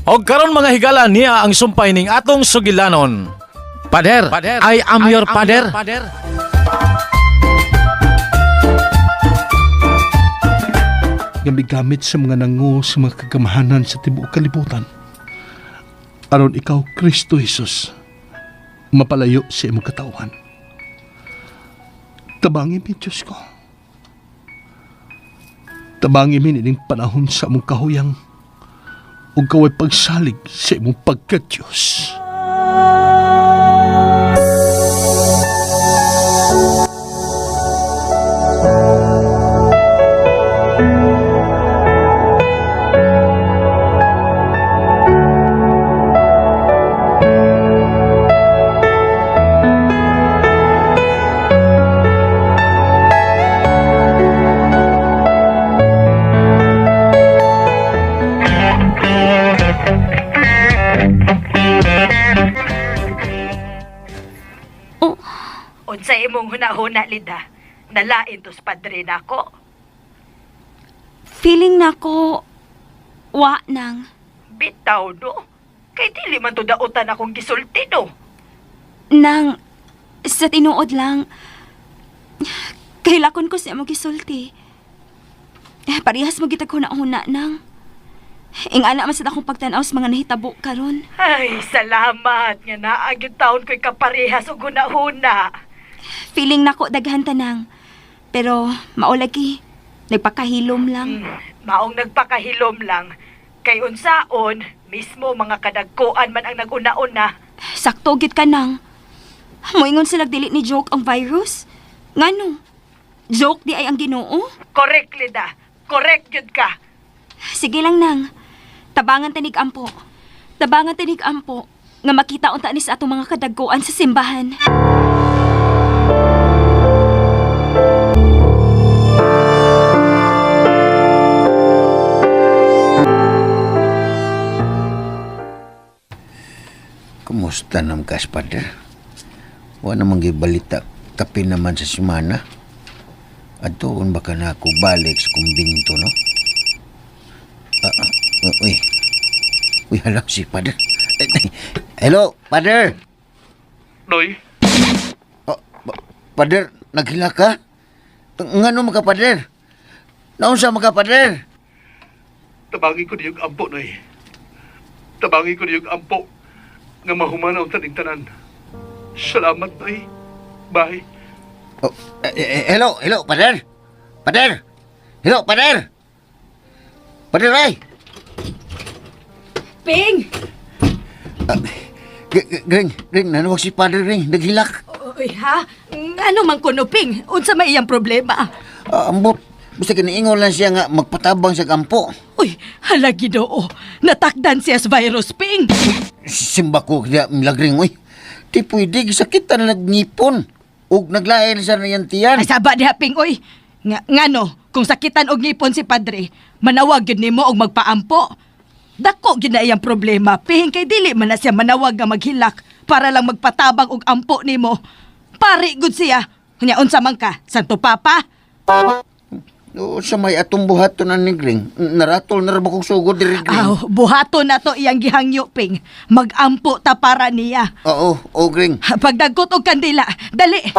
Og karon mga higala niya ang sumpay ning atong sugilanon. Pader, I am your pader. Nga migamit sa mga nango sa mga kagamahanan sa tibuok kalibutan. Aron ikaw, Kristo Jesus, mapalayo sa imong katawhan. Tabangi mi, Diyos ko. Tabangi mi ining panahon sa among kahuyang ug kaway pagsalig sa imong pagka-Diyos. Unsa imong hunahuna, Lida? Nalain tos padre nako. Feeling nako wa nang. Bitaw no. Kay dili man to dautan akong gisulti no. Nang sa tinuod lang kahilakon ko siya magisulti. Eh, parehas mo gitag huna-huna nang. Ingana man sad akong pagtan-aw sa mga nahitabo karon. Ay, salamat nga naa gyud taon ko'y kaparehas og hunahuna. Feeling nako daghan tanang. Pero maolagi nagpakahilom lang. Maong nagpakahilom lang. Kay unsaon, mismo mga kadagkoan man ang naguna-una. Sakto gid ka nang. Moingon sila dili ni joke ang virus. Ngano? Joke di ay ang Ginoo? Correct, Lida. Correct gyud ka. Sige lang nang. Tabangan tanig ampo. Tabangan tanig ampo nga makita unta ni sa atong mga kadagkoan sa simbahan. Kumusta nam ka, Father? Wa namang gibalita kape naman sa simana. Adtoon ba ka na ako balik sa kumbinto, no? Uy. Uy, hala si Father. Hello, Father! Noy, Oh, Father, naghila ka? Ngano maka, Father? Naunsa maka, Father? tabangi ko niyog ampo, Noy. Tabangi ko niyog ampo nga mahumanaw taning tanan. Salamat, Noy. Bye. Oh, hello, hello, Father! Father! Hello, Father! Father, ay! Ping! Gring, Gring, nanawag si Father, Gring. Naghilak. Uy, ha? Ano man kuno, Ping? Unsa may iyang problema? Ambot. Basta kiniingon lang siya nga magpatabang sa kampo. Uy, hala Ginoo. Natakdan siya sa virus, Ping. Simba ko kaya milagring, uy. Di pwede, sakitan na nagngipon. Ug naglain sa nayantiyan. Ay saba diha, Ping, uy. Nga, ngano, kung sakitan og ngipon si padre, manawag gyud nimo og magpaampo. Dako gyud na iyang problema, Ping, kay dili man na siya manawag nga maghilak para lang magpatabang og ampo nimo. Pari gud siya. Nya unsa man ka, Santo Papa? Oo, sa may atong buhaton na ni Gring. Naratol na ra ba kong sugod diri, Gring? Aw, buhaton na to iyang gihangyo, Ping. Magampo ta para niya. Oo, oh, Gring. Pagdagkot og kandila, dali.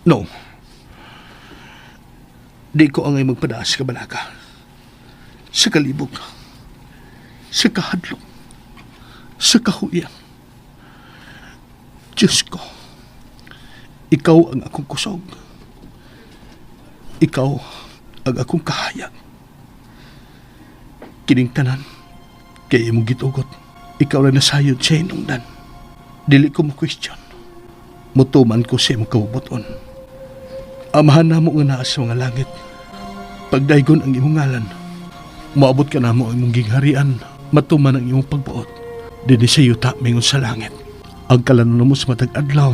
No. Di ko angay magpadaas ka balaka. Sa kalibog. Sa kahadlok. Sa kahuyang. Diyos ko, ikaw ang akong kusog. Ikaw ang akong kahayag. Kining tanan, kay imong gitugot. Ikaw ra nasayod sa hinungdan. Dili ko mo question. Mutuman ko sa imong kabubuton. Amahan namo nga naa sa mga langit. Pagdaygon ang imong ngalan, moabot ka namo ang imong gingharian, matuman ang imong pagbuot. Dinhi sa yuta mingon sa langit. Ang kalanon mo sa matag adlaw,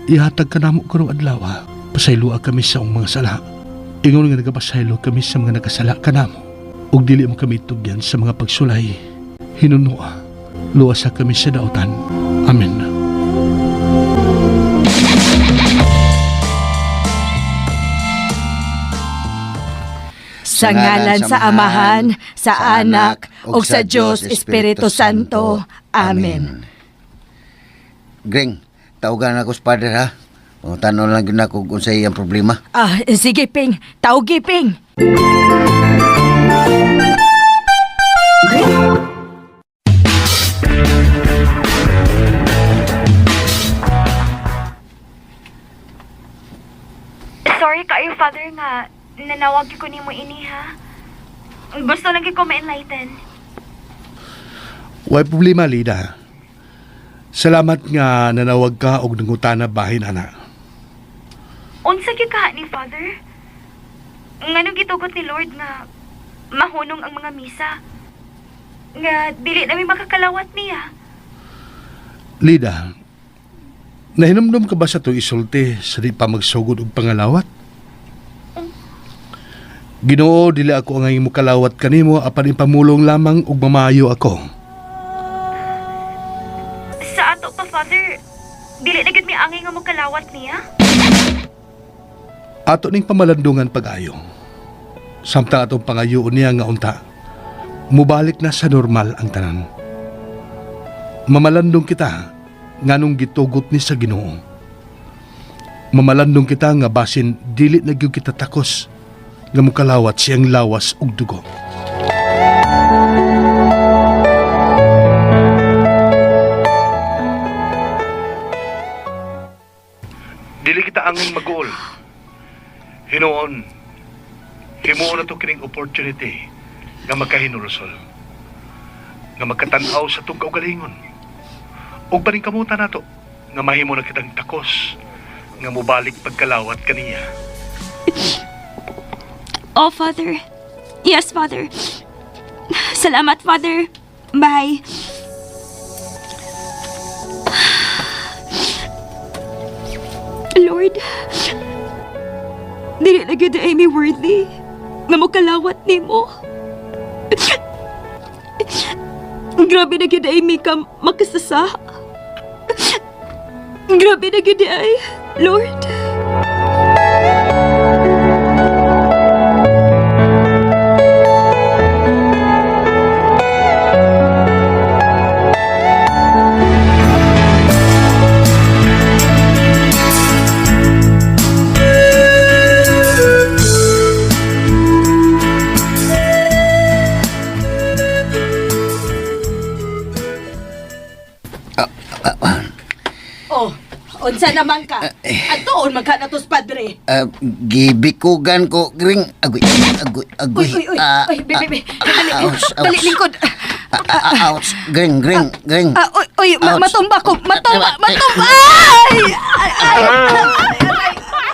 ihatag ka namo karong adlaw. Ha? Pasayloa kami sa among mga sala. Ingon nga nagapasaylo kami sa mga nagkasala kanamo. Ug dili mo kami tugyan sa mga pagsulay. Hinunoa, luwasa kami sa dautan. Amen. Sa ngalan sa Amahan, sa Anak, ug sa Dios Espiritu Santo. Amen. Greng, tawagan ako sa Father ha. Pangutano lang yun ako kung sa iyang problema. Ah, sige Ping, tawgi Ping. Sorry kaayo, Father, nga nanawag ko nimo ini ha. Gusto lang gyud ko ma-enlighten. Way problema, Lida. Salamat nga nanawag ka og nangutana bahin ana. Unsa gyud kaha ni Father? Nganong gitugot ni Lord nga mahunong ang mga misa? Nga dili nami makakalawat niya. Lida, nahinumdum ka ba sa itong isulti sa di pa magsugod og pangalawat? Ginoo, dili ako ang imo kalawat kanimo apan ipamulong lamang og mamayo ako. Sa ato pa, Father, dili na gyud mi angay nga mokalawat niya. Ato ning pamalandungan pag-ayo. Samtang atong pangayoon niya nga unta, mubalik na sa normal ang tanan. Mamalandong kita nganong gitugot ni sa Ginoo. Mamalandong kita nga basin dili na gyud kita takos nga mukalawat siyang lawas ug dugo. Dili kita angin maguol. Hinuon, himuon na to kining opportunity nga makahinulsol. Nga magkatanaw sa itong kaugalingon. Ug paningkamutan nato nga mahimo na kitang takos nga mobalik pagkalawat kaniya. Oh, Father. Yes, Father. Salamat, Father. Bye. Lord, dili na gyud ay mi worthy nga mokalawat nimo. Grabe na gyud ay mi ka makasasa. Grabe na gyud ay, Lord. Oh, unsa naman ka? Adtuon man ka na tos padre. Gibikugan ko, Greng. Agoy, agoy, agoy. Uy, uy, uy. Ah, Uy, be, be, be. Dali, ouch, ouch. dali, lingkod. Ah, ouch. Greng, Greng, Greng. Ah, uy, uy, Ouch. matumba ko. Matumba, matumba. Ay! Ay, ay, ay,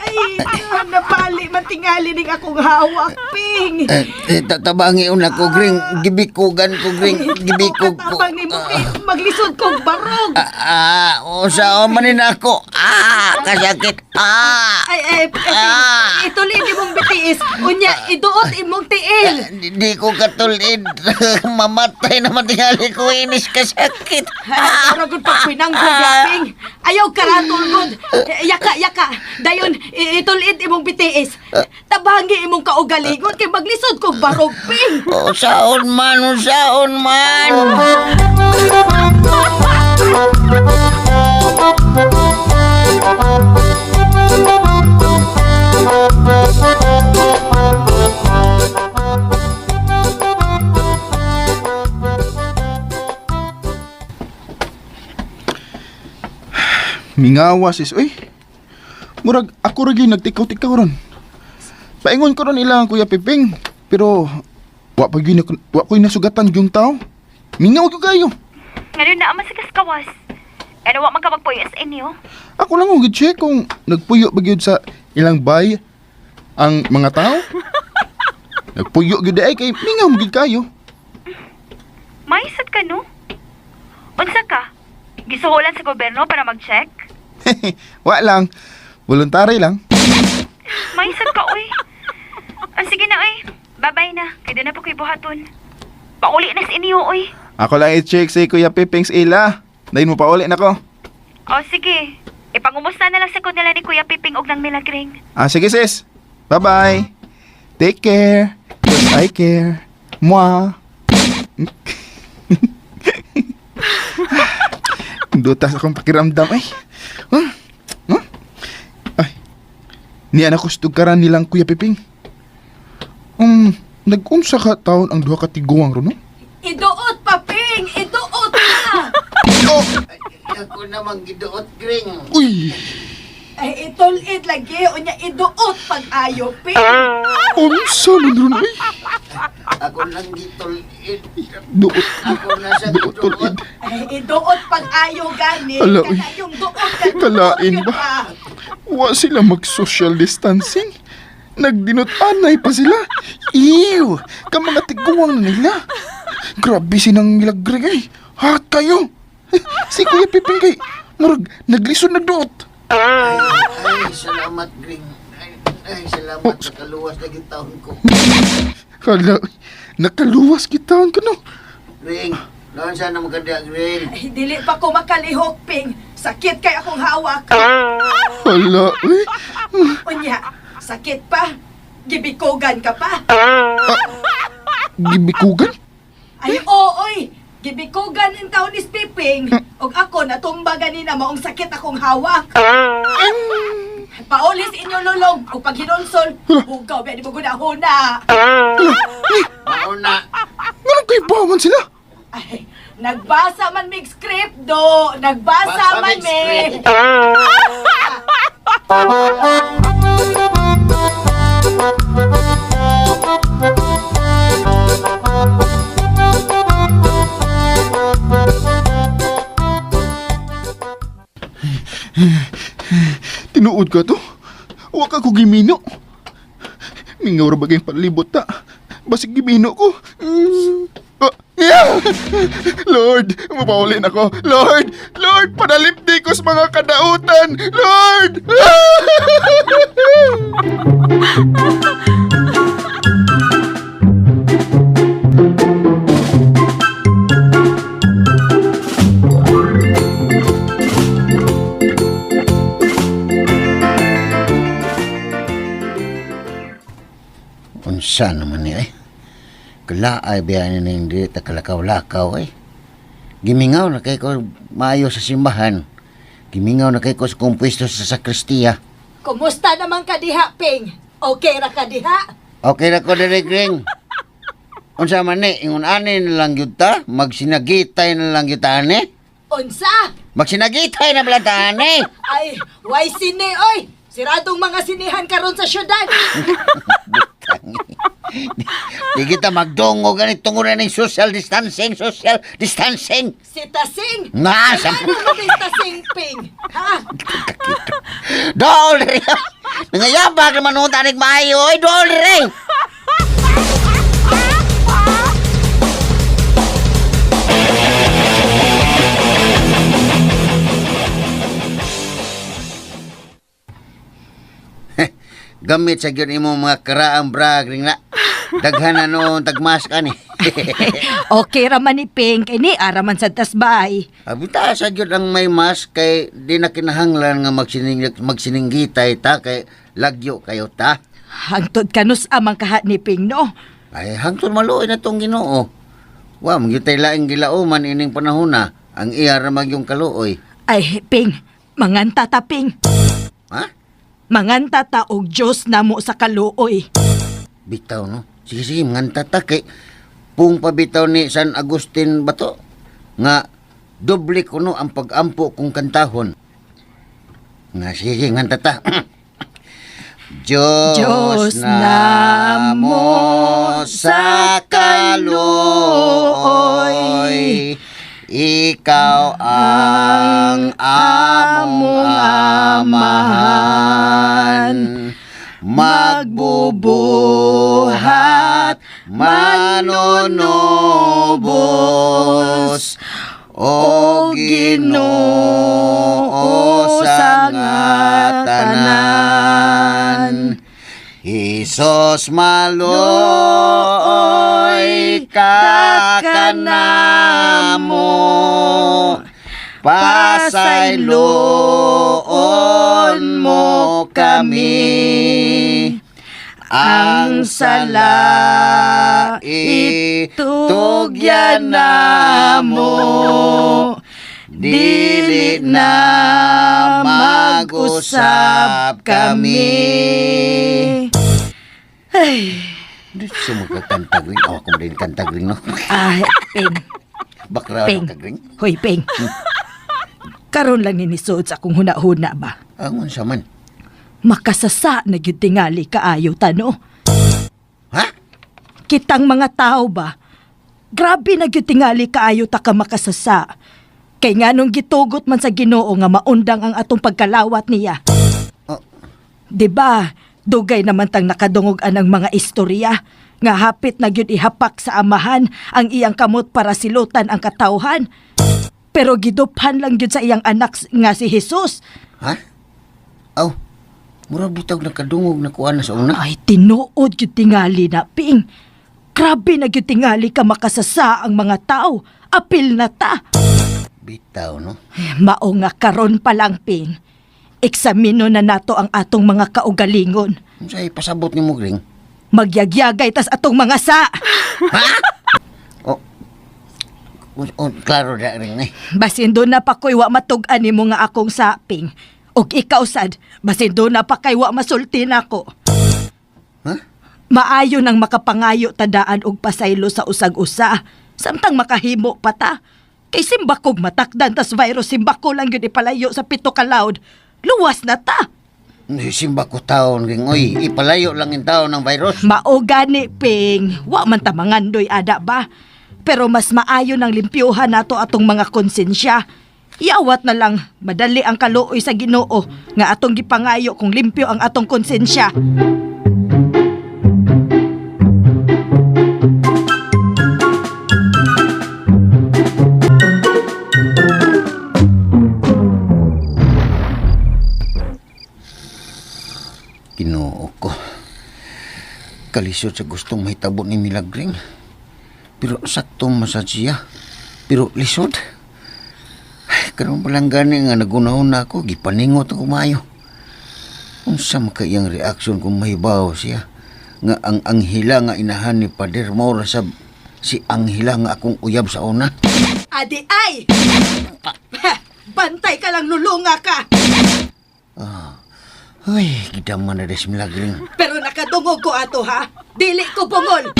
ay, ay, napali, matingali ning akong hawak, Ping. Eh, eh, tabangi una ko, Greng. Gibikugan ko, Greng. Gibikog ko. Katabang nimo kay maglisod kog barog. Ah, ah, usa manin ako. Ah, kasakit. Ah. Ay, ay, ay, Ah. itulid imong bitiis. Unya, iduot imong tiil. Di ko katulid. Mamatay naman tingali ko inis kasakit. Ay, ora gud pag pinanggol yaping. Ayaw karatol gud. Yaka, yaka. Dayon, itulid imong bitiis. Tabangi imong kaugalingon kay maglisod kog barog, Ping. Usaon man, usaon man. Mingawa sis, uy. Murag ako ra gyud nagtikaw-tikaw ron. Paingon ko ron ilang Kuya Piping, pero wa pa gyud wa ko'y nasugatan yung tao. Mingaw gyud kayo. Ngayon na sa kaskawas. Ano wa man ka magpuyo sa inyo? Ako lang og check kung nagpuyo ba gyud sa ilang bay ang mga tao. Nagpuyo gyud ay kay mingaw gyud kayo. Maisad ka no? Unsa ka? Gisuhulan sa gobyerno para mag-check? Wa lang. Voluntary lang. Maisad ka, oy. Ah, sige na, oy. Bye-bye na. Kaya na po ko'y buhaton. Pauli na sa inyo, oy. Ako lang i-check si Kuya Piping sa ila. Dayon mo pa uli nako. O sige, ipangumusta na lang sa ko nila ni Kuya Piping og nang Milagring. Ah, sige sis. Bye-bye. Take care. 'Cause I care. Moi. Dutas akong pakiramdam ay. Huh? Huh? Ay. Niya na ko karan nilang Kuya Piping. Nag-unsa ka taon ang duha ka tiguang ron, no? Iduot pa, Ping! Iduot na! Oh! Ako namang giduot, Gring. Uy! Ay, itulit lagi. Unya, iduot pag-ayo, Ping! Unsa man ron, uy? Ako lang gitulid. Duot. Ako na sa Duot giduot. tulid. Ay, iduot pag-ayo gani. Ala, uy. Kana yung duot ka. Kalain ba? Wa sila mag-social distancing. Nagdinut-anay pa sila. Ew! Ka mga tiguang na nila. Grabe sinang milagre ay. Hat kayo. Si Kuya Piping kay murag naglisod nagduot. Ay, salamat, Gring. Ay, ay, salamat sa kaluwas na gitawon ko. Kala, nakaluwas kitaan ko no. Gring, noon sana maganda, Gring. Ay, dili pa ko makalihok, Ping. Sakit kay akong hawak. Hala, uy. Unya, sakit pa. Gibikugan ka pa. Gibikugan? Ay, oo, oy. Gibikugan in taon ni Piping. Og ako natumba ganina maong sakit akong hawak. Paulis inyo lulong og paghinulsol. Hugaw ba ni mo gunahuna. Mauna. Nganong kay baman sila? Ay, nagbasa man mig script do. Nagbasa Basa man mig mi. script. Tinuod ka to? Wa ka ko gimino. Mingaw ra bagay palibot ta. Basig gimino ko. Oh, yeah! Lord, mapaulin ako. Lord, Lord, panalipdi ko sa mga kadautan. Lord! Unsa naman ni ay. Kalaay biya ni ning dili ta kalakaw-lakaw ay. Gimingaw na kay ko maayo sa simbahan. Gimingaw na kay ko sa kumpwesto sa sakristiya. Kumusta naman ka diha, Ping? Okay ra ka diha? Okay na ko diri, Gring. Unsa man ni, ingon ani na lang gyud ta, magsinagitay na lang gyud ta ani. Unsa? Magsinagitay na pala ta ani. Ay, why sine oy? Siradong mga sinihan karon sa syudad. Di kita magdungo ganit tungod na ning social distancing, social distancing. Si Tasing. Na, sa Ano mo si Tasing, Ping? Ha? Dool diri. Nangayabag naman noon tanig maayo, oy, dool diri. Gamit sa gyud imo mga karaang brag ring na. Daghan na noon tagmask ani. Okay ra man ni Ping, kay ni ara man sad tasbay. Abita sa gyud ang may mask kay di na kinahanglan nga magsininggitay ta kay lagyo kayo ta. Hangtod kanus amang kaha ni Ping, no? Ay hangtod maluoy na tong Ginoo. Wa man gyud tay laing gilauman ining panahona. Ang iya ra man yung kaluoy. Ay, Ping, manganta ta, Ping. Ha? Manganta ta og Dios namo sa kaluoy. Bitaw no. Sige sige manganta ta kay pung pabitaw ni San Agustin bato nga doble kuno ang pagampo kung kantahon. Nga sige sige nganta ta. Diyos, Diyos namo sa kaluoy, ikaw ang among amahan. Magbubuhat, manunubos, o Ginoo sa nga tanan. Sos maluoy ka kanamo, pasayloon mo kami. Ang sala itugyan namo, dili na mag-usap kami. Ay, Di siya magkakanta, Gring. Oh, ako rin kanta, Gring, no? ay, Ping, Bakla Ping. ka, Gring. Hoy, Ping. Karon lang ninisuod sa akong huna-huna ba? Ang unsa man. Makasasa na gyud tingali kaayo tano. Ha? Kitang mga tao ba? Grabe na gyud tingali kaayo ta ka makasasa. Kay nganong gitugot man sa Ginoo nga maundang ang atong pagkalawat niya. Oh. 'Di ba? Dugay naman tang nakadungog anang mga istorya nga hapit na gyud ihapak sa amahan ang iyang kamot para silutan ang katawhan. Pero giduphan lang gyud sa iyang anak nga si Jesus. Ha? Aw, mura bitaw nakadungog na kuan na sa una. Ay, tinuod gyud tingali na, Ping. Grabe na gyud tingali ka makasasa ang mga tao. Apil na ta. Bitaw, no? Mao nga karon pa lang, Ping. Eksamino na nato ang atong mga kaugalingon. Unsay pasabot nimo, Gring? Magyagyagay tas atong mga sa. Oh. Oh, klaro na rin eh. Basin doon na pa ko'y wa matug-an nimo nga akong saping. Og ikaw sad, basin doon na pa kay wa masulti nako. Ha? Maayo nang makapangayo tadaan og pasaylo sa usag-usa. Samtang makahimo pa ta. Kay simbakog matakdan tas virus simbako lang gyud ipalayo sa pito ka loud. Luwas na ta. Simba ko taon, Gring. Oy, ipalayo lang yung taon ng virus. Mao gani Ping, wa man ta mangandoy ada ba? Pero mas maayo nang limpyuhan nato atong mga konsensya. Yawat na lang, madali ang kaluoy sa Ginoo nga atong gipangayo kung limpyo ang atong konsensya. Ginoo ko. Kalisod sa gustong mahitabo ni Milagring. Pero sakto masad siya. Pero lisod. Ay, karon pa lang gani nga nagunahon na ako, gipaningot ako maayo. Unsa man kay iyang reaksyon kung mahibaw siya nga ang anghila nga inahan ni Pader mao ra sab si Anghila nga akong uyab sa una. Adi ay! Bantay ka lang lulunga ka! Ay, gidaman na des Milagring. Pero nakadungog ko ato ha. Dili ko bungol.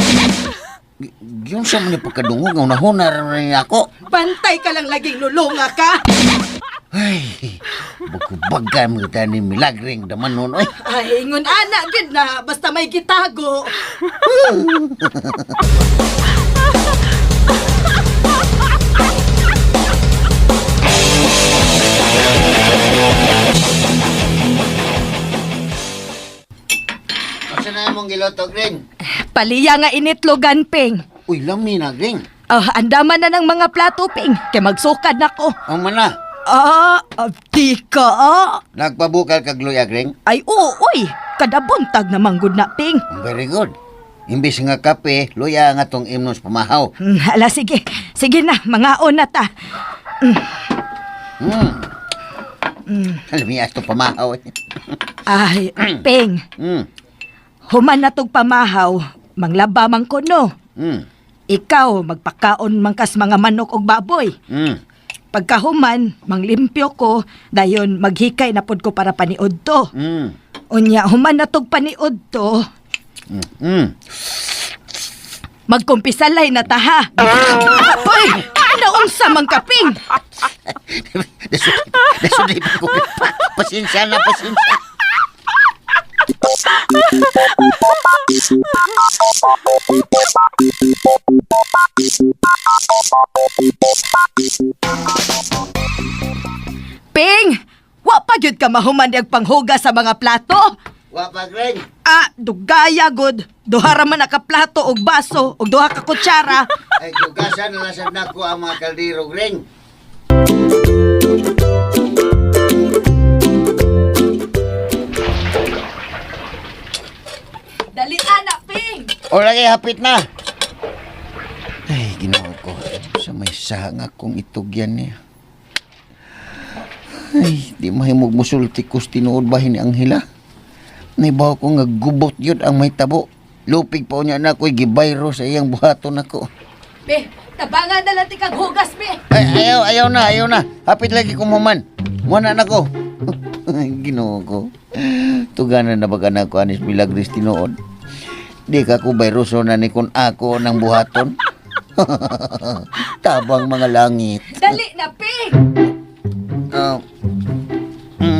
Giyon sa man ni pagkadungog nga unahon na rin ako. Bantay ka lang laging lulunga ka. Ay, bugbaga mo kita ni Milagring daman nun, oy. Ay, ingon ana gid na basta may gitago. Asa na mong giloto, Gring? Paliya nga initlogan Ping. Uy, lami na, Gring. Ah, andaman na ng mga plato Ping. Kay magsukad nako. Ang mana, Ah, ah, di ka ah. nagpabukal kag luya, Gring. Ay, oo, oy. Kada buntag na manggod na Ping. Very good. Imbis nga kape, luya nga tong imnos pamahaw. Ala, sige. Sige na, mangaon na ta. Alam niya itong pamahaw. Eh. Ay, Ping. Human na tog pamahaw, manglaba man ko no. Ikaw, magpakaon man kas mga manok og baboy. Pagkahuman, manglimpyo ko, dayon maghikay na pod ko para paniod to. Unya, human na tog paniod to, magkumpisalay na ta ha. Hoy, ano unsa man kaping? Nasudi pa ko. Pasensya na, pasensya. Ping, wa pa gyud ka mahuman og panghugas sa mga plato. Wa pa, Gring. Ah, dugaya gud. Duha ra man ka plato og baso og duha ka kutsara. Ay, gugasan na lasag na ko ang mga kaldero, Gring. Dali O lagi, hapit na. Ay, Ginoo ko. Sa may sahang akong itugyan niya. Ay, di mahimog musulti ko sa tinuod bahin ni Angela. Naibaw ko nga gubot yun ang may tabo. Lupig pa niya na ako'y gibayro sa iyang buhaton ako. Be, tabangan na lang tikag hugas, be. Ay, ayaw, ayaw na, ayaw na. Hapit lagi kumuman. Muna na ko. Ginoo ko. Tuganan na baga na ako anis milagris tinuod. Di ka ko bayroso na ni kun ako ng buhaton. Tabang mga langit. Dali na, Ping. Oh.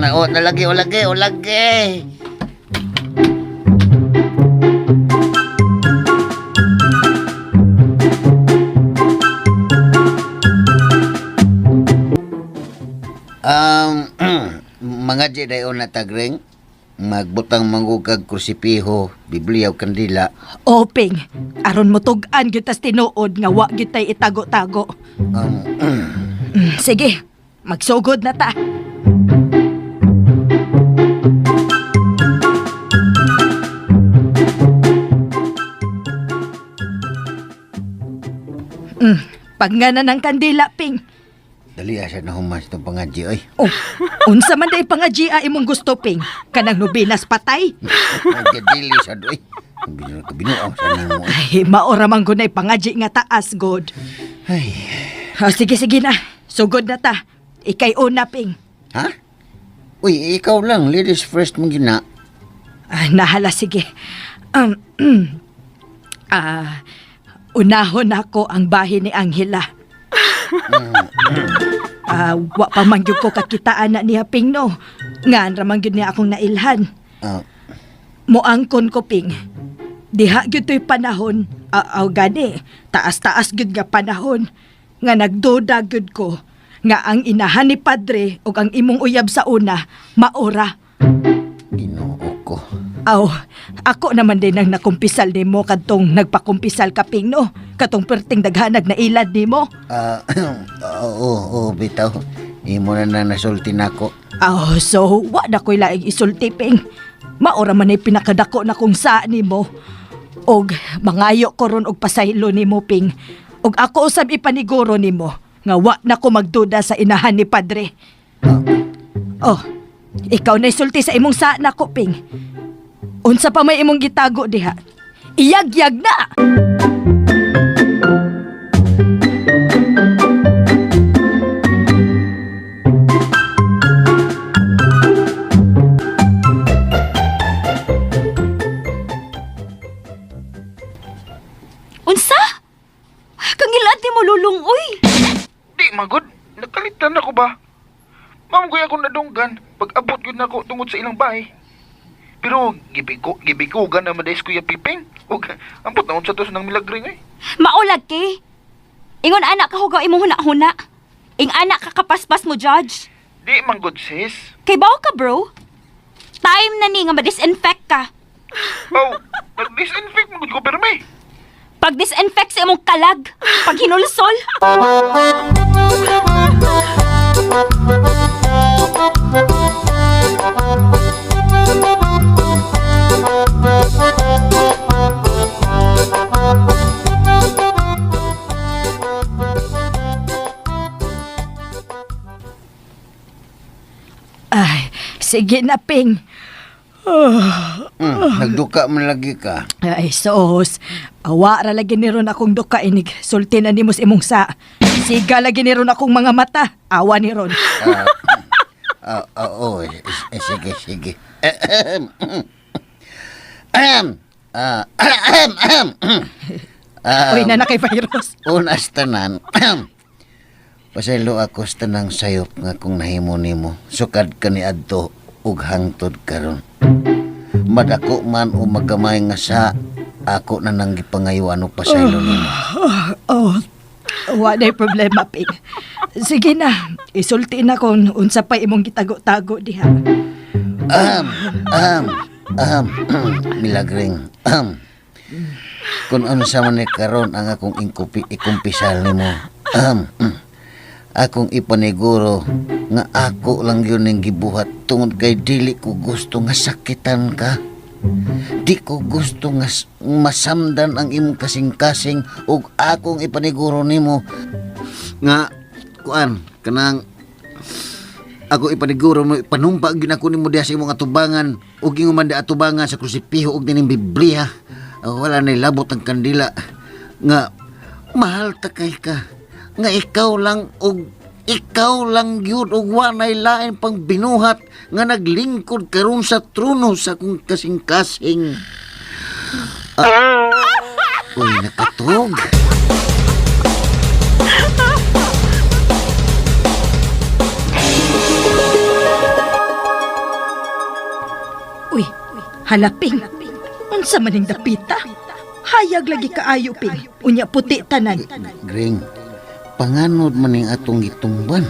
Oh, nalagi, o lagi, o lagi. Um, mga Jedi na tagring, magbutang manggugag krusipiho, Biblia o kandila. O, Ping, aron mo tug-an gyud tas tinuod nga wa gyud tay itago-tago. Sige, magsugod na ta. Pagngana ng kandila, Ping. Dali asa na humas itong pangadji, oy. Oh, unsa man day pangagia imong gusto, Ping? Kanang nobenas patay? Nagkadili sa doy. Kabinuang sa nimo. Ay, maora man gunay pangadji nga taas, God. Ay, Oh, sige, sige na. Sugod na ta. Ikay una, Ping. ha? Uy, ikaw lang, ladies first mong gina. Ah, nahala, sige. Um, unahon ako ang bahin ni Angela. Wa pa man gyud ko kakitaan na niya, Ping, no. Ngan ra man gyud niya akong nailhan. Ah, Moangkon ko, Ping. Diha gyud to'y panahon, aw gani, taas-taas gyud nga panahon, nga nagduda gyud ko, nga ang inahan ni Padre ug ang imong uyab sa una, maora. Ginoo ko. Aw, ako naman din ang nakumpisal nimo kadtong nagpakumpisal ka, Ping, no? Katong perting daghanag na ilad nimo. Ah, oo, oo, bitaw. Imo na na nasulti nako. Aw, so wa na ko'y laing isulti, Ping. Maora man ay pinakadako na kung sa nimo. Og mangayo ko ron og pasaylo nimo, Ping. Og ako usab ipaniguro nimo nga wa na ko magduda sa inahan ni Padre. Oh, ikaw na isulti sa imong sa nako, Ping. Unsa pa may imong gitago diha? Iyagyag na! Unsa? Kangilad ni mo lulong, uy. Di magod, nakalitan ako ba? Mamgoy ako nadunggan, pag abot yun ako tungod sa ilang bahay. Pero gibiko, gibikugan naman dahil Kuya Piping. Ug ambot na unsa to sa nang milagring eh. Maulag kay. Ingon anak ka hugaw imong huna-huna. Ing anak ka kapaspas mo, judge. Di man good sis. Kay bawo ka, bro. Time na ni nga ma-disinfect ka. Oh, nag-disinfect man gud ko permi. Pag disinfect sa imong kalag, pag hinulsol. Ay, sige na, Ping. Nagduka man lagi ka. Ay, sos. Awa ra lagi ni ron akong duka inig. Sulti na nimo sa imong sa. Siga lagi ni ron akong mga mata. Awa ni ron. Ah, oo, sige, sige. Ahem. Ahem. Ah, ahem, ahem. Ah, Uy, na na kay virus. Unas tanan. Pasaylo ako sa tanang sayop nga kung nahimo nimo. Sukad ka ni adto ug hangtod karon. Madako man o magamay nga sa ako na nang gipangayuan og pasaylo nimo. Oh, wa na problema, Ping. Sige na, isulti na kung unsa pa imong gitago-tago diha. Ahem, ahem, ahem, milagring. Ahem. Kung unsa man ni karon ang akong inkupi, ikumpisal nimo. Ahem. Akong ipaniguro nga ako lang yun ang gibuhat tungod kay dili ko gusto nga sakitan ka. Di ko gusto nga masamdan ang imong kasing-kasing ug akong ipaniguro nimo nga kuan kanang ako ipaniguro mo ipanumpa gyud ako nimo diha sa imong atubangan ug ingon man di atubangan sa krusipiho ug dining Biblia. Ah, wala nay labot ang kandila nga mahal ta kay ka nga ikaw lang og ikaw lang gyud ug wa nay lain pang binuhat nga naglingkod karon sa trono sa akong kasing-kasing. Ah, uy, nakatog. Uy, halaping. Unsa maning dapita? Hayag lagi kaayo, Ping. Unya puti tanan. Gring, panganod man ning atong gitumban.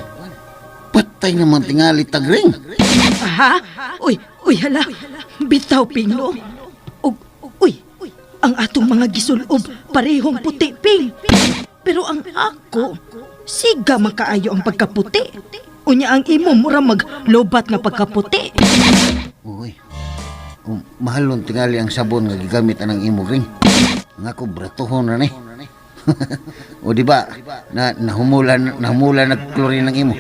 Patay naman tingali ta, Gring. Ha? Uy, uy hala. Bitaw, Ping, no? Ug, uy, ang atong mga gisulob parehong puti, Ping. Pero ang ako, siga man kaayo ang pagkaputi. Unya ang imo mura maglobat nga pagkaputi. Uy, mahalon tingali ang sabon nga gigamit anang imo, Gring. Nga ko, bratuhon na ni. O di ba, na nahumulan, nahumulan nag chlorine ng imo.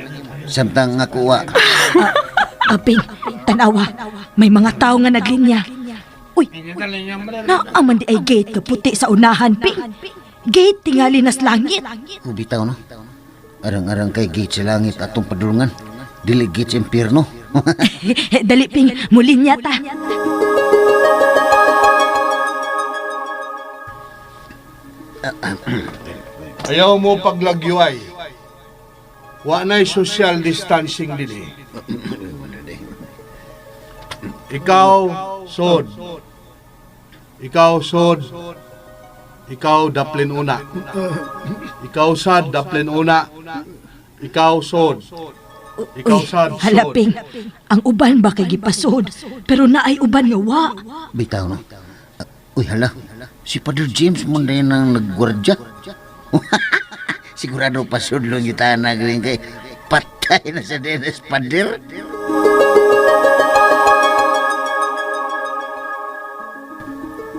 Samtang nga ko, wa. Aping, tanawa, may mga tao nga naglinya. Uy, naaman di ay gate ka puti sa unahan, Ping. Gate tingali nas langit. O bitaw, no? Arang-arang kay gate sa langit atong padulungan. Dili gate sa impyerno. Dali, Ping, mulinya ta. Ayaw mo paglagyuay. Wa na'y social distancing din eh. Ikaw, sod. Ikaw, sod. Ikaw, daplin una. Ikaw, sad, daplin una. Ikaw, sod. Ikaw, Uy, sad, sod. hala, Ping, ang uban ba kay gipasod? Pero naay uban nga wa. Bitaw, no? Ah, uy, hala. Si Father James mo na yun ang nagwardya. Sigurado pasudlong yung tanag rin kay patay na sa Dennis Pader.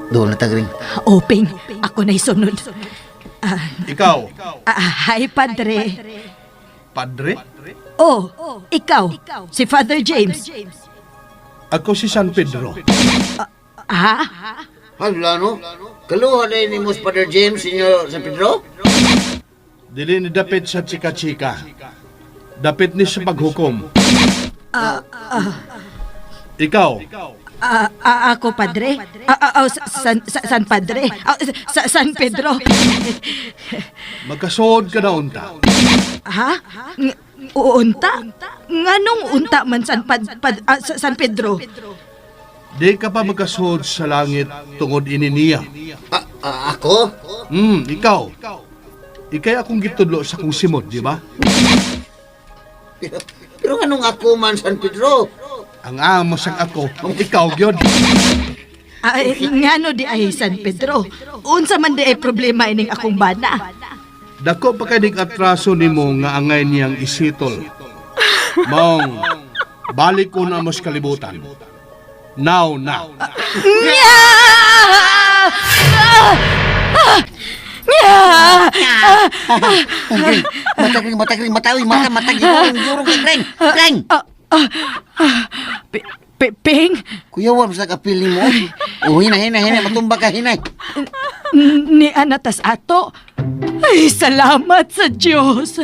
Doon na tagring. O, Ping, ako na'y sunod. Ikaw, Ah, hi, Padre. padre. Oh, ikaw, si Father James. Ako si San Pedro. Ha? Hala, no? Kaluha na yun ni Mos Father James, Senyor San Pedro? Dili ni dapit sa chika-chika. Dapit ni sa paghukom. Ikaw, Ah, ah, ako, Padre? Ah, ah, oh, San Padre? Ah, San Pedro? magkasuod ka na unta. Ha? Unta? Nganong unta man San Pedro? Di ka pa magkasuod sa langit tungod ini niya. Ah, ah, ako? Ikaw. Ikay akong gitudlo sa kong simod, di ba? Pero, pero anong ako man, San Pedro? Ang amo sang ako, ikaw gyud. Ay, ngano di ay San Pedro? Unsa man di ay problema ining akong bana? Dako pa kay dig atraso nimo nga angay niyang isitol. Maong, balik ko na mas kalibutan. Now na. Nya! Ah! Ah! Nya! Gring, mata, Gring, mata, Gring, mata, uy, mata, mata, gurong, gurong, Gring, Gring! Ping, Kuya, wam sa kapili mo. Oh, hinay, hinay, hinay, matumba ka, hinay. ni anatas ato. Ay, salamat sa Diyos.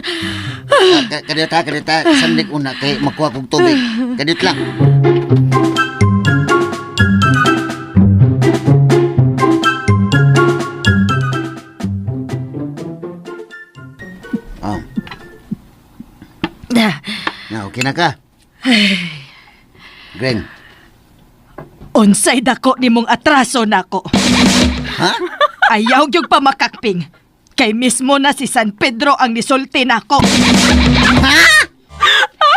Kadiyot ha, kadiyot ha, sandig una kay makuha kong tubig. Kadiyot lang. Oh, na, okay na ka. Gring, Unsay dako nimong atraso nako. ha? Ayaw gyud pa makakping. Kay mismo na si San Pedro ang nisulti nako.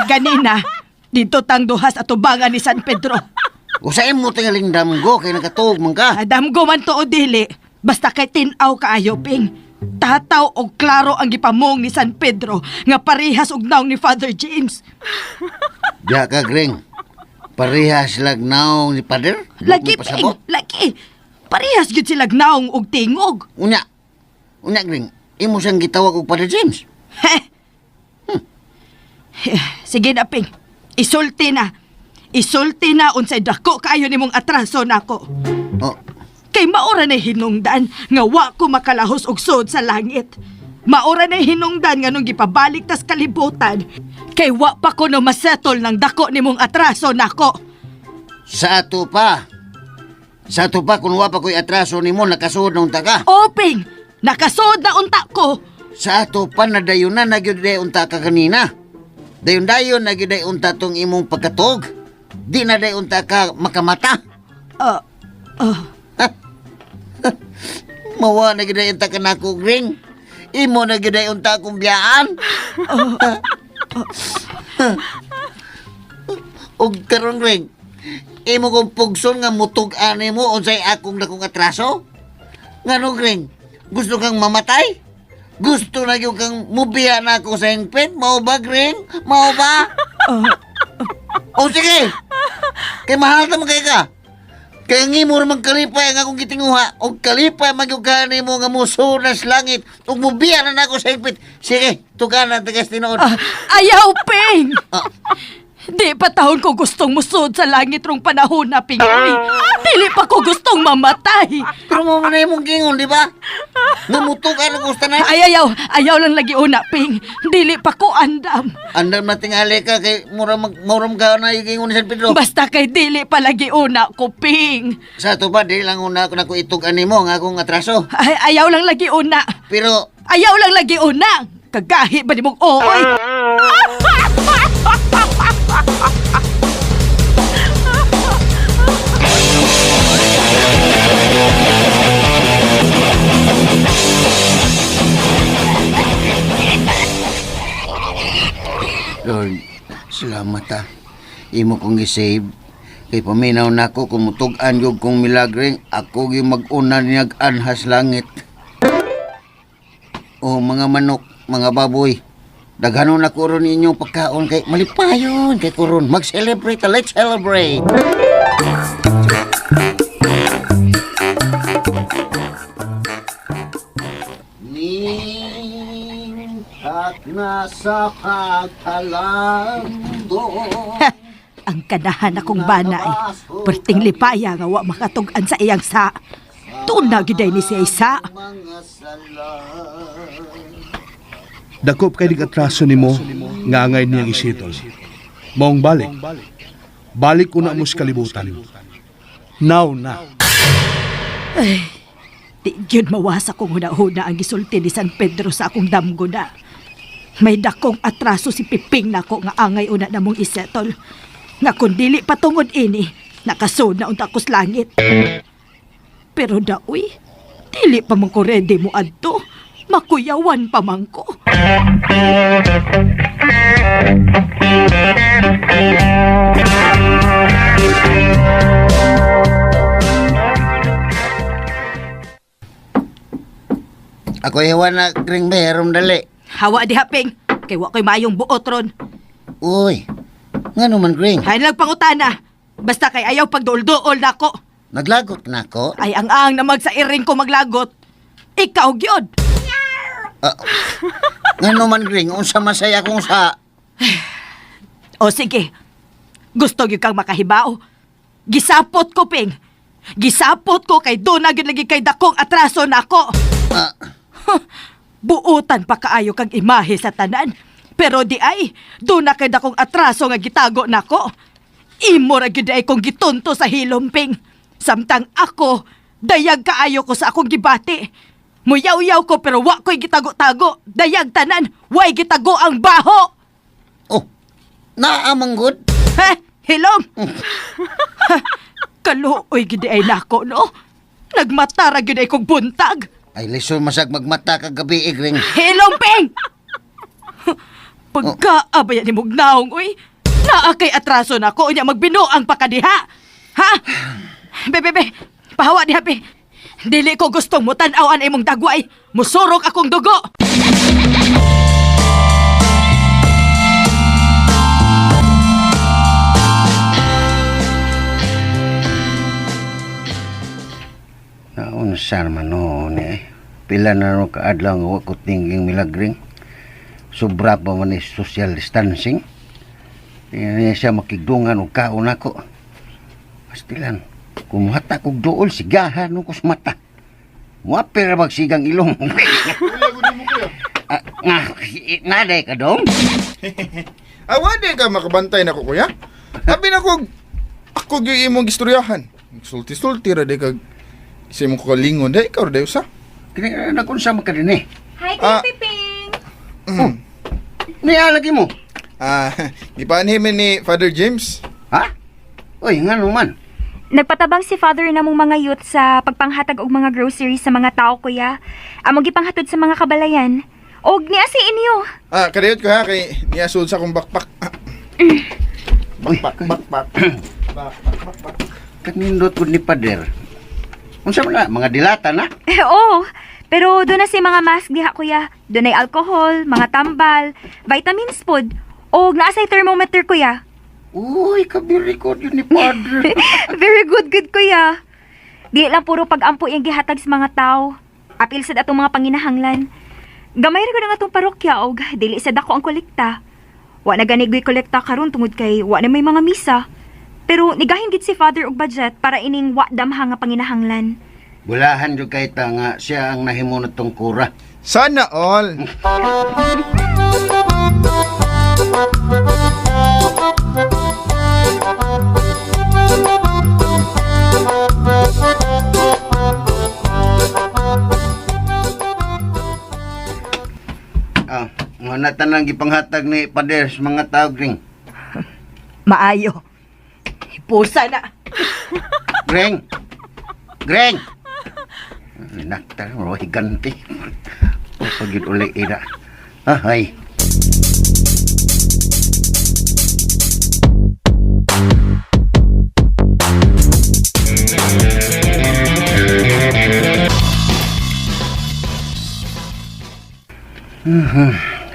Ganina, dito tang duhas atubangan ni San Pedro. Usain mo tingaling damgo kay nakatuog man ka. Adam man to o dili, basta kay tin-aw kaayo, Ping. Tataw og klaro ang gipamong ni San Pedro nga parehas og naong ni Father James. Diya ka, Gring. Parehas lag naong ni Pader? Lagi, Di mo pasabot? Ping, lagi. Parehas gyud sila naong og tingog. Unya. Unya, Gring. Imo siyang gitawag og Pader James. Heh. Sige na, Ping. Isulti na. Isulti na unsay dako kaayo nimong atraso nako. Oh, Kay maura na hinungdan nga wa ko makalahos og sod sa langit. Maura na hinungdan nga nung gipabalik tas kalibutan. Kay wa pa ko no masettle ng dako nimong atraso nako. sa ato pa. Sa ato pa, kung wa pa ko'y atraso nimo, nakasuod na unta ka. Oping, nakasod na unta ko. Sa ato pa, nadayon na, nagyod day unta ka kanina. Dayon-dayon, nagyod day unta tong imong pagkatog. Di na day unta ka makamata. Ah, ah, Mawa na gyud day unta ka nako, Gring. Imo na gyud day unta akong biyaan. Og karon, Gring, imo kong pugson nga mutug-an nimo unsay akong dakong atraso? Ngano, Gring? Gusto kang mamatay? Gusto na gyud kang mubiya na ako sa hingpit? Mao ba, Gring? Mao ba? O sige! Kay mahal ta man kay ka. Kay ang imo ra man kalipay ang akong gitinguha og kalipay man gyud ka nimo nga musuod na sa langit ug mubiya na nako sa hingpit. Sige, tuganan tagas tinuod. ah, ayaw, Ping! Ah. Di pa taon ko gustong musod sa langit rong panahon na, Ping. Uy, dili pa ko gustong mamatay. Pero mo man na imong gingon, di ba? Nga mutugan ang gusto na. Ay, ayaw. Ayaw lang lagi una, Ping. Dili pa ko andam. Andam na tingali ka kay mura mag mura ka na yung gingon ni San Pedro. Basta kay dili pa lagi una ko, Ping. Sa ato pa, dili lang una ako nako itug-an nimo ang akong atraso. Ay, ayaw lang lagi una. Pero Ayaw lang lagi una. Kagahi ba ni mong ooy? Lord, salamat ah. Imo kong gi-save. Kay paminaw nako kung mutug-an gyud kong milagring, ako gyud mag-una niyag anhas langit. O mga manok, mga baboy, daghanon ako ron inyong pagkaon kay malipayon kay kuron. Mag-celebrate, ta, let's celebrate. Ningtak na sa pagkalando. Ang kanahan akong bana ay perting lipaya nga wa makatug-an sa iyang sa. Tuon na gyud ay ni siya isa. Mga sala. Dakop kay atraso nimo nga angay niyang isitol. Maong balik. Balik una mo sa kalibutan. Now na. Di gyud mawasa kong huna-huna ang gisulti ni San Pedro sa akong damgo na. May dakong atraso si Piping nako nga angay una na mong isettle. Nga kung dili patungod ini, nakasud na unta ko sa langit. Pero daoy, dili pa man ko ready mo adto. Makuyawan pa man ko. Ako iwan na kring meron dali. Hawa diha, Ping. Kay wa ko'y maayong buot ron. Uy, nga naman Gring, Hay lang pangutana. Basta kay ayaw pagduol-duol nako. naglagot na ako. Ay ang ang na magsa iring ko maglagot. Ikaw gyud. Ah, nga naman Gring, unsa masaya kung sa... O sige. Gusto gyud kang makahibao. Gisapot ko, Ping. Gisapot ko kay doon na gyud lagi kay dakong atraso nako. Ah, Buutan pa kaayo kang imahe sa tanan. Pero di ay, doon na kay dakong atraso nga gitago nako. Imo ra gyud ay kong gitunto sa hilumping. Samtang ako, dayag kaayo ko sa akong gibati. Muyaw-yaw ko pero wa ko'y gitago-tago. Dayag tanan, way gitago ang baho. oh, naamang good. He, hilom. Kaluoy gid ay nako no. Nagmata ra gyud ay kong buntag. Ay, lisod masag magmata kagabi, eh, Gring. Hilom, Ping! Pagkaabaya ni Mugnaong, uy. Naa kay atraso na ko, unya magbinuang pa ka diha. Ha? Be, be, be. Pahawa diha, be. Dili ko gustong mutan-aw an imong dagway. Musurok akong dugo. Asa naman noon eh. Pila na ro kaadlaw nga wa ko tingging milagring. Sobra pa man ni social distancing. Di na siya makigdungan og kaon ako. Pastilan, kumuhata kog duol, sigahan ko sa mata. Muapir ra magsigang ilong. Kuya, gud mo kuya. Ah, nga, naday ka dong? Awa di ka makabantay nako kuya. Abi na ko ako gyud imong gistoryahan. Sulti-sulti ra di kag sa imong kagalingon dai ikaw ra dayo sa. Kini nakunsa man ka din eh. Hi, Kuya Ah. Piping! Niya lagi mo. Ah, gipanhi man ni Father James. Ha? Uy, nga naman. Nagpatabang si Father namong mga youth sa pagpanghatag og mga groceries sa mga tao, kuya. Among gipanghatod sa mga kabalayan. Og niya si inyo. Ah, kadayot ko ha kay niasud sa akong backpack. Ah, Uy, Backpack, backpack. Backpack, backpack. kanindot ko ni Pader. Unsa man na, mga dilata na? Oo. Pero doon na si mga mask diha, kuya. Doon ay alcohol, mga tambal, vitamins pod. Og naa say thermometer, kuya. Uy, kabirikod yun ni Padre. Very good, good, kuya. Di lang puro pag-ampo yung gihatag sa mga tao. Apil sad atong mga panginahanglan. Gamay ra ko na nga atong parokya og dili sad ako ang kolekta. Wa na gani go'y kolekta karon tungod kay wa na may mga misa. Pero nigahin gid si Father og budget para ining wa damha nga panginahanglan. Bulahan jud kay ta nga siya ang nahimo na tong kura. Sana all. Ah, nga na tanang gipanghatag ni Pader sa mga tao Gring. Maayo. Pusa na. Greng! Greng! Naktar mo, higanti. Pagid uli ira. Ah, ay.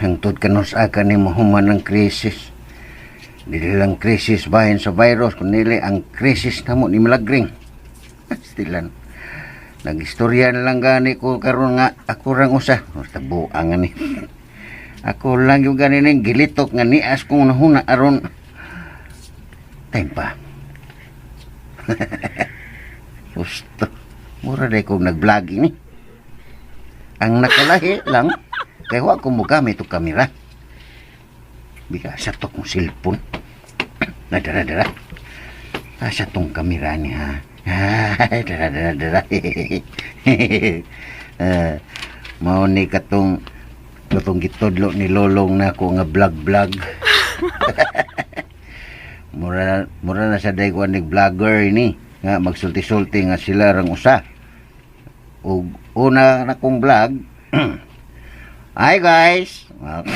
Hangtod ka sa ni mahuman ang krisis. Dili lang krisis bahin sa virus, kundi ang krisis namo ni Milagring. Stilan. Nagistorya na lang gani ko karon nga ako rang usa. Basta buang ani. Ako lang yung gani ning gilitok nga nias kong nahuna aron. Time pa. Gusto. Mura day kong nag-vlogging ni. Ang nakalahi lang, kay wa ko mogamit og kamera. Bika sa to kong cellphone. Nadara dara. Asa tong kamera ni ha. Ay, dara dara dara. Eh, mao ni katong katong gitudlo ni Lolong na ako nga vlog vlog. Mura mura na sa day ko ni vlogger ini nga magsulti-sulti nga sila rang usa. Ug una na kong vlog. Hi guys. Wow.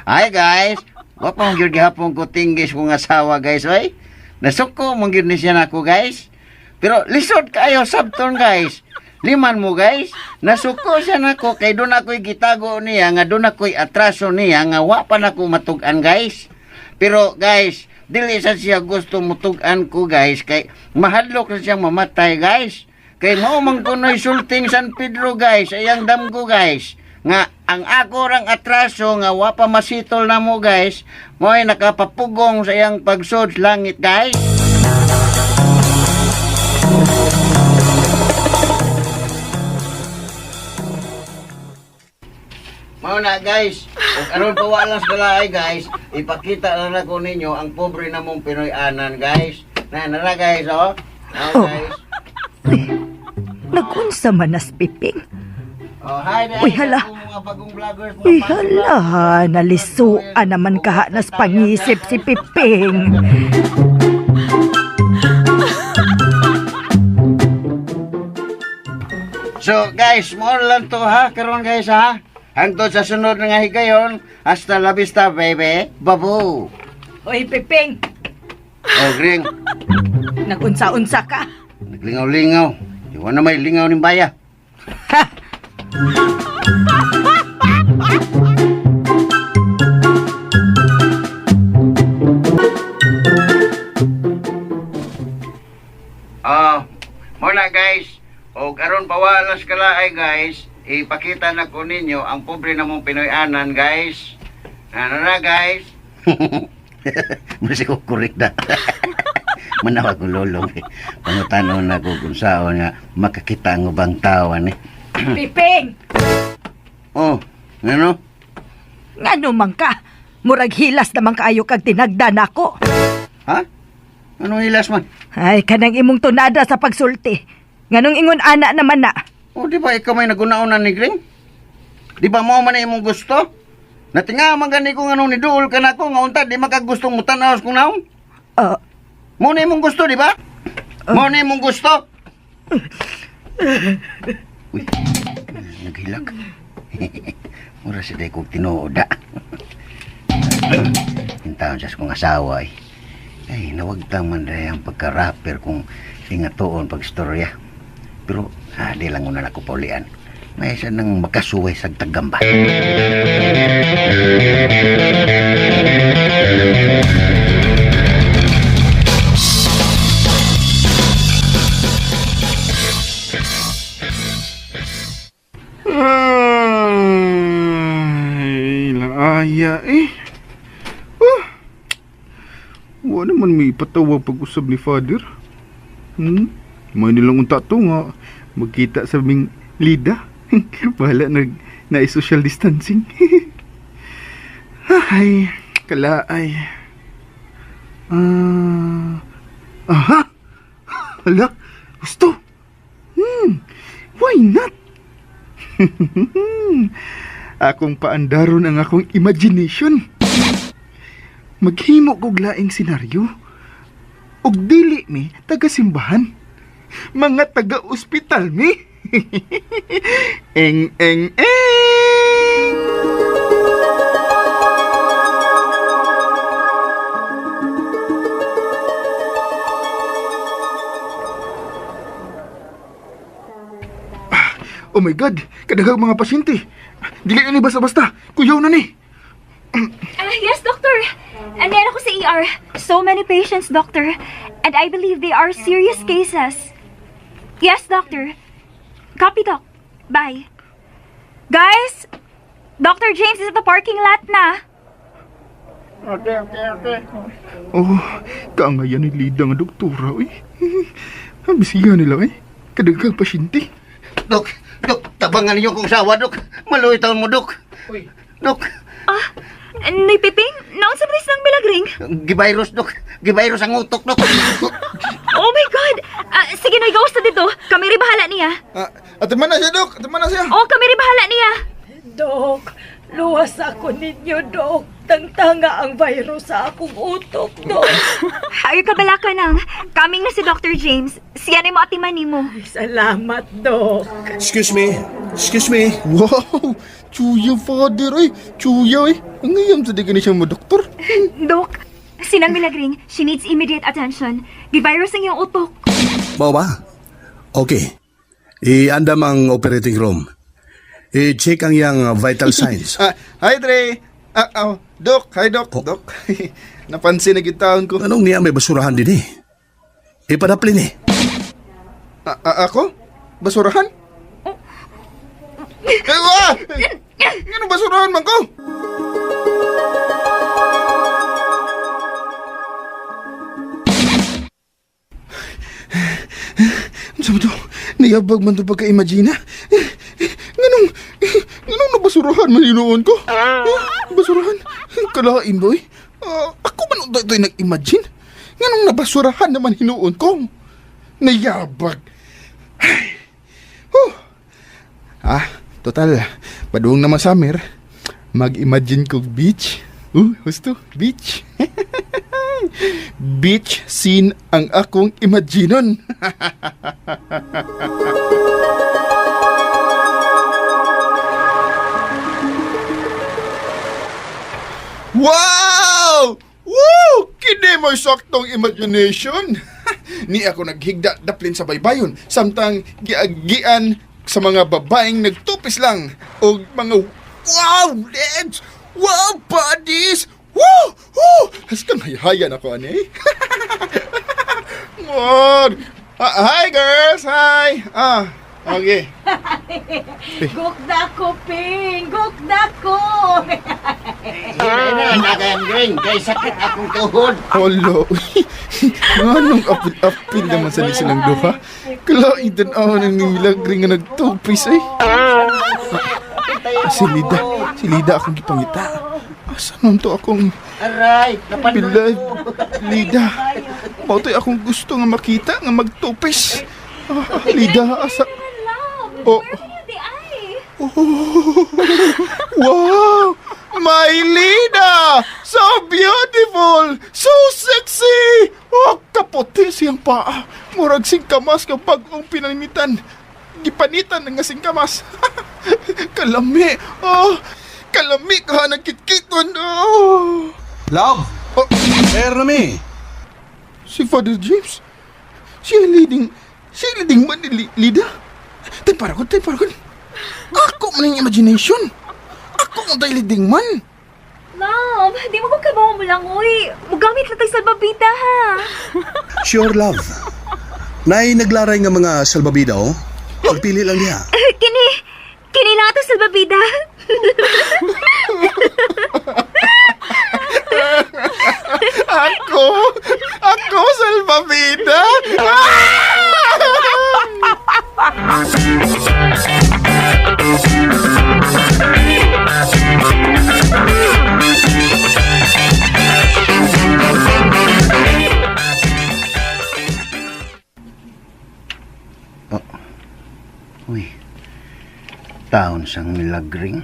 Hi guys. Wa pa mong gyud gihapon ko tinggis kong asawa guys oy. Nasuko mong gyud ni siya nako guys. Pero lisod kayo sabton guys. Liman mo guys, nasuko siya nako kay doon ako'y gitago niya nga doon ako'y atraso niya nga wa pa nako matug-an guys. Pero guys, dili sa siya gusto mutug-an ko guys kay mahadlok na siyang mamatay guys. Kay mao man kuno'y sulting San Pedro guys, ayang damgo guys. Nga ang ako rang atraso nga wa pa masitol na mo guys, mo'y nakapapugong sa iyang pagsod sa langit guys. Mao na guys, ug aron pa wala sa balay guys, ipakita na nako ninyo ang pobre namong Pinoy anan guys. Na nara guys oh. Oh, guys. Uy, nagunsa man nas Piping. Oh, hi guys. Uy, hala. Ako, mga bagong vloggers, mga Uy, bagong hala, nalisuan naman kahanas pangisip si Piping. So guys, more lang to ha, karon guys ha. Hangtod sa sunod nga higayon, hasta la vista baby. Babu. Uy, Piping, Oh, Gring, nagunsa-unsa ka. naglingaw-lingaw. Iwan na may lingaw ning baya. Ha? lang sa kalaay, guys. Ipakita na ko ninyo ang pobre namong Pinoy-anan, guys. Ano na, guys? Masih ko correct na. Manawag ko lolong. Eh. Pangutanon na ko kung saan nga makakita ang ubang tao, eh. Piping! Oh, ano? Ngano man ka? Murag hilas naman kaayo kag tinagda nako. Ha? Anong hilas man? Ay, kanang imong tunada sa pagsulti. Nganong ingon ana naman na. O, di ba ikaw may nagunaon ni Green? Di ba mo man na imong gusto? Natinga man gani ko nga nung niduol ka na ako, nga unta, di makagustong mo tanaw kung naong. Mo na imong gusto, di ba? Mo na imong gusto. Uy, naghilak. Mura sa day kong tinuod, ah. Hintaon siya sa kong asawa, eh. Ay, nawagtang man rin ang pagka-rapper kung ingatoon pag-istorya. Pero, di lang una na ko paulian. May isa nang makasuway sa tagamba. Ay, laaya eh. Ah, wala naman may ipatawag pag-usab ni Father. Hmm? May nilang unta to nga. Magkita sa ming Lida. Bahala nag na social distancing. Ay, kalaay. Ah, aha. Hala, gusto. Why not? Akong paandaron ang akong imagination. Maghimo kog laing senaryo. Og dili mi taga simbahan. Mga taga-ospital mi. Eng eng eng. Oh my God, kadaghang mga pasyente. Dili na ni basta-basta. Kuyaw na ni. Ah, yes, doctor. Andiyan ako sa ER. So many patients, doctor. And I believe they are serious cases. Yes, doctor. Copy, doc. Bye. Guys, Dr. James is at the parking lot na. Oh, kaangayan ni Lida nga doktora, uy. Ang bisiya nila, eh. Kadaghang pasyente. Dok, dok, tabangan ninyo kong sawa, dok. Maluwi taon mo, dok. Dok, Ah, Nay Piping, naon sa bilis ng milagring? givirus, dok. Givirus ang utok, dok. Oh my God! Ah, sige, Noy, gawas na dito. Kami rin bahala niya. Ah, ate man na siya, dok. Ate man na siya. Oh, kami rin bahala niya. Dok, luwas ako ninyo, Dok. Tangtanga ang virus sa akong utok, Dok. Ay, kabala ka nang. Kaming na si Dr. James. Siya na mo atiman nimo. Salamat, Dok. Excuse me. Excuse me. Wow! Chuya, father, eh. Chuya, eh. Ang ngayam sa di ka ni siya mo, doktor. Dok, sinang milagring, she needs immediate attention. Givirus ang iyong utok. Mao ba? Okay. I-andam ang operating room. I-check ang iyang vital signs. Ah, hi, Dre. Ah, oh, dok. Hi, dok. Dok. Napansin na gitaon ko. Anong niya may basurahan din eh? Ipadaplin eh. Ah, ah, ako? Basurahan? Eh, ah! Ano basurahan man ko? Ano sa to? Niyabag man to pagka-imagine, ah. Nganong, nganong nabasurahan man hinuon ko? Ah, basurahan? Kalain boy. Ah, ako man ito ito'y nag-imagine. Nganong nabasurahan naman hinuon ko? Nayabag. Ay. Huh. Ah, total. Padung naman summer. Mag-imagine kog beach. Gusto. Beach. Beach scene ang akong imaginon. Wow! Woo! Kini mo'y saktong imagination. Ni ako naghigda daplin sa baybayon samtang giagian sa mga babaeng nagtupis lang og mga wow legs, wow bodies, woo! Woo! Haskang hayhayan ako ani. Mon! Ah, hi girls, hi. Ah, Okay. Gukda ko, Ping! Gukda ko! Hina na kayang green kay sakit akong tuhod. Holo. Nganong apil-apil naman sa silang duha. Kalain tan-aw ng milagre nga nagtupis eh. Si Lida. Si Lida akong gipangita. Asa man to akong Aray, napandoy bilay. ko. Lida. Mao to'y akong gusto nga makita nga magtupis. Ah, Lida, asa... Love, Oh. where are you di ay? Wow! My Lida! So beautiful! So sexy! Oh, kaputi siyang paa. Murag singkamas nga bag-ong pinanitan. Gipanitan na nga singkamas. Kalami! Oh, kalami ka nagkitkiton. Oh. Love! Oh, Ermi! si Father James. Siya leading, siya leading man ni Lida. Tay para ko. Ako man ang imagination. Ako ang tay leading man. Love, di mo ko kabaw mo lang, uy. Mugamit lang tayo salbabida, ha? Sure, love. Nay naglaray nga mga salbabida, oh. Pagpili lang niya. Kini, kini lang ato salbabida. Ako! Ako, salbabida! Uy, taon sang milagring.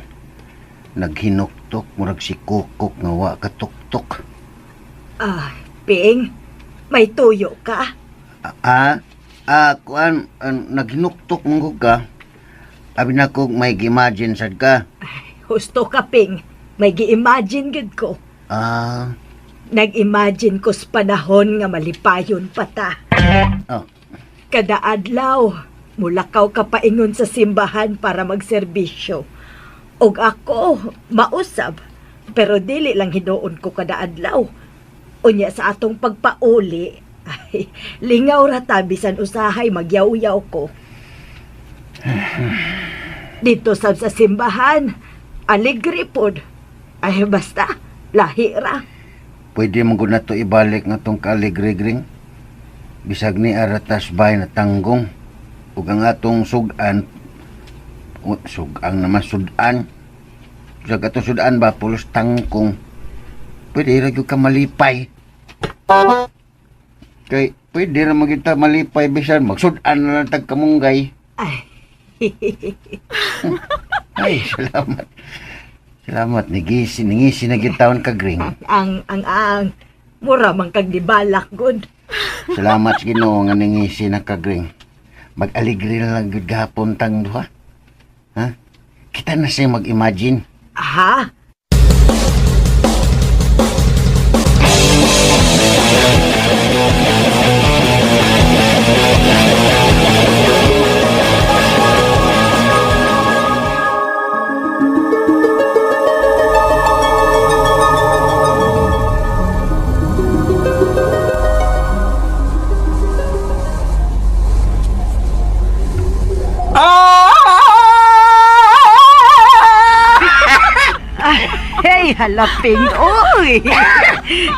Naghinuktok, murag si Kukok nga wa katuktok. Ah, Ping, may tuyo ka. Ah, ah, kuan, naghinuktok mong ka. Abi na ko may imagine sad ka. Husto ka, Ping. May gi-imagine gid ko. Ah, Nag-imagine ko sa panahon nga malipayon pa ta. oh, Kada adlaw, mulakaw ka paingon sa simbahan para magserbisyo. Og ako, mausab, pero dili lang hinuon ko kada adlaw. Unya sa atong pagpauli, ay, lingaw ra ta bisan usahay magyaw-yaw ko. Dito sab sa simbahan, alegre pod. Ay basta, lahi ra. Pwede mo gud na to ibalik nga tong kaligregring. Bisag ni aratas bay na tanggong. Ug ang atong sugan, sugang naman sudan. Bisag atong sudan ba pulos tangkong. Pwede ra gyud ka malipay. Kay pwede ra magyud ta malipay bisan magsudan na lang tag kamunggay. Ay, Ay, salamat. Salamat nigisi ningisi na gyud taon ka gring. ang mura man kag nibalak gud. Salamat sa Ginoo nga ningisi na ka gring. Mag-aligri na lang gyud gahapon tang duha. Ha? Kita na siya mag-imagine. Aha. Hey, hala, Ping. Uy!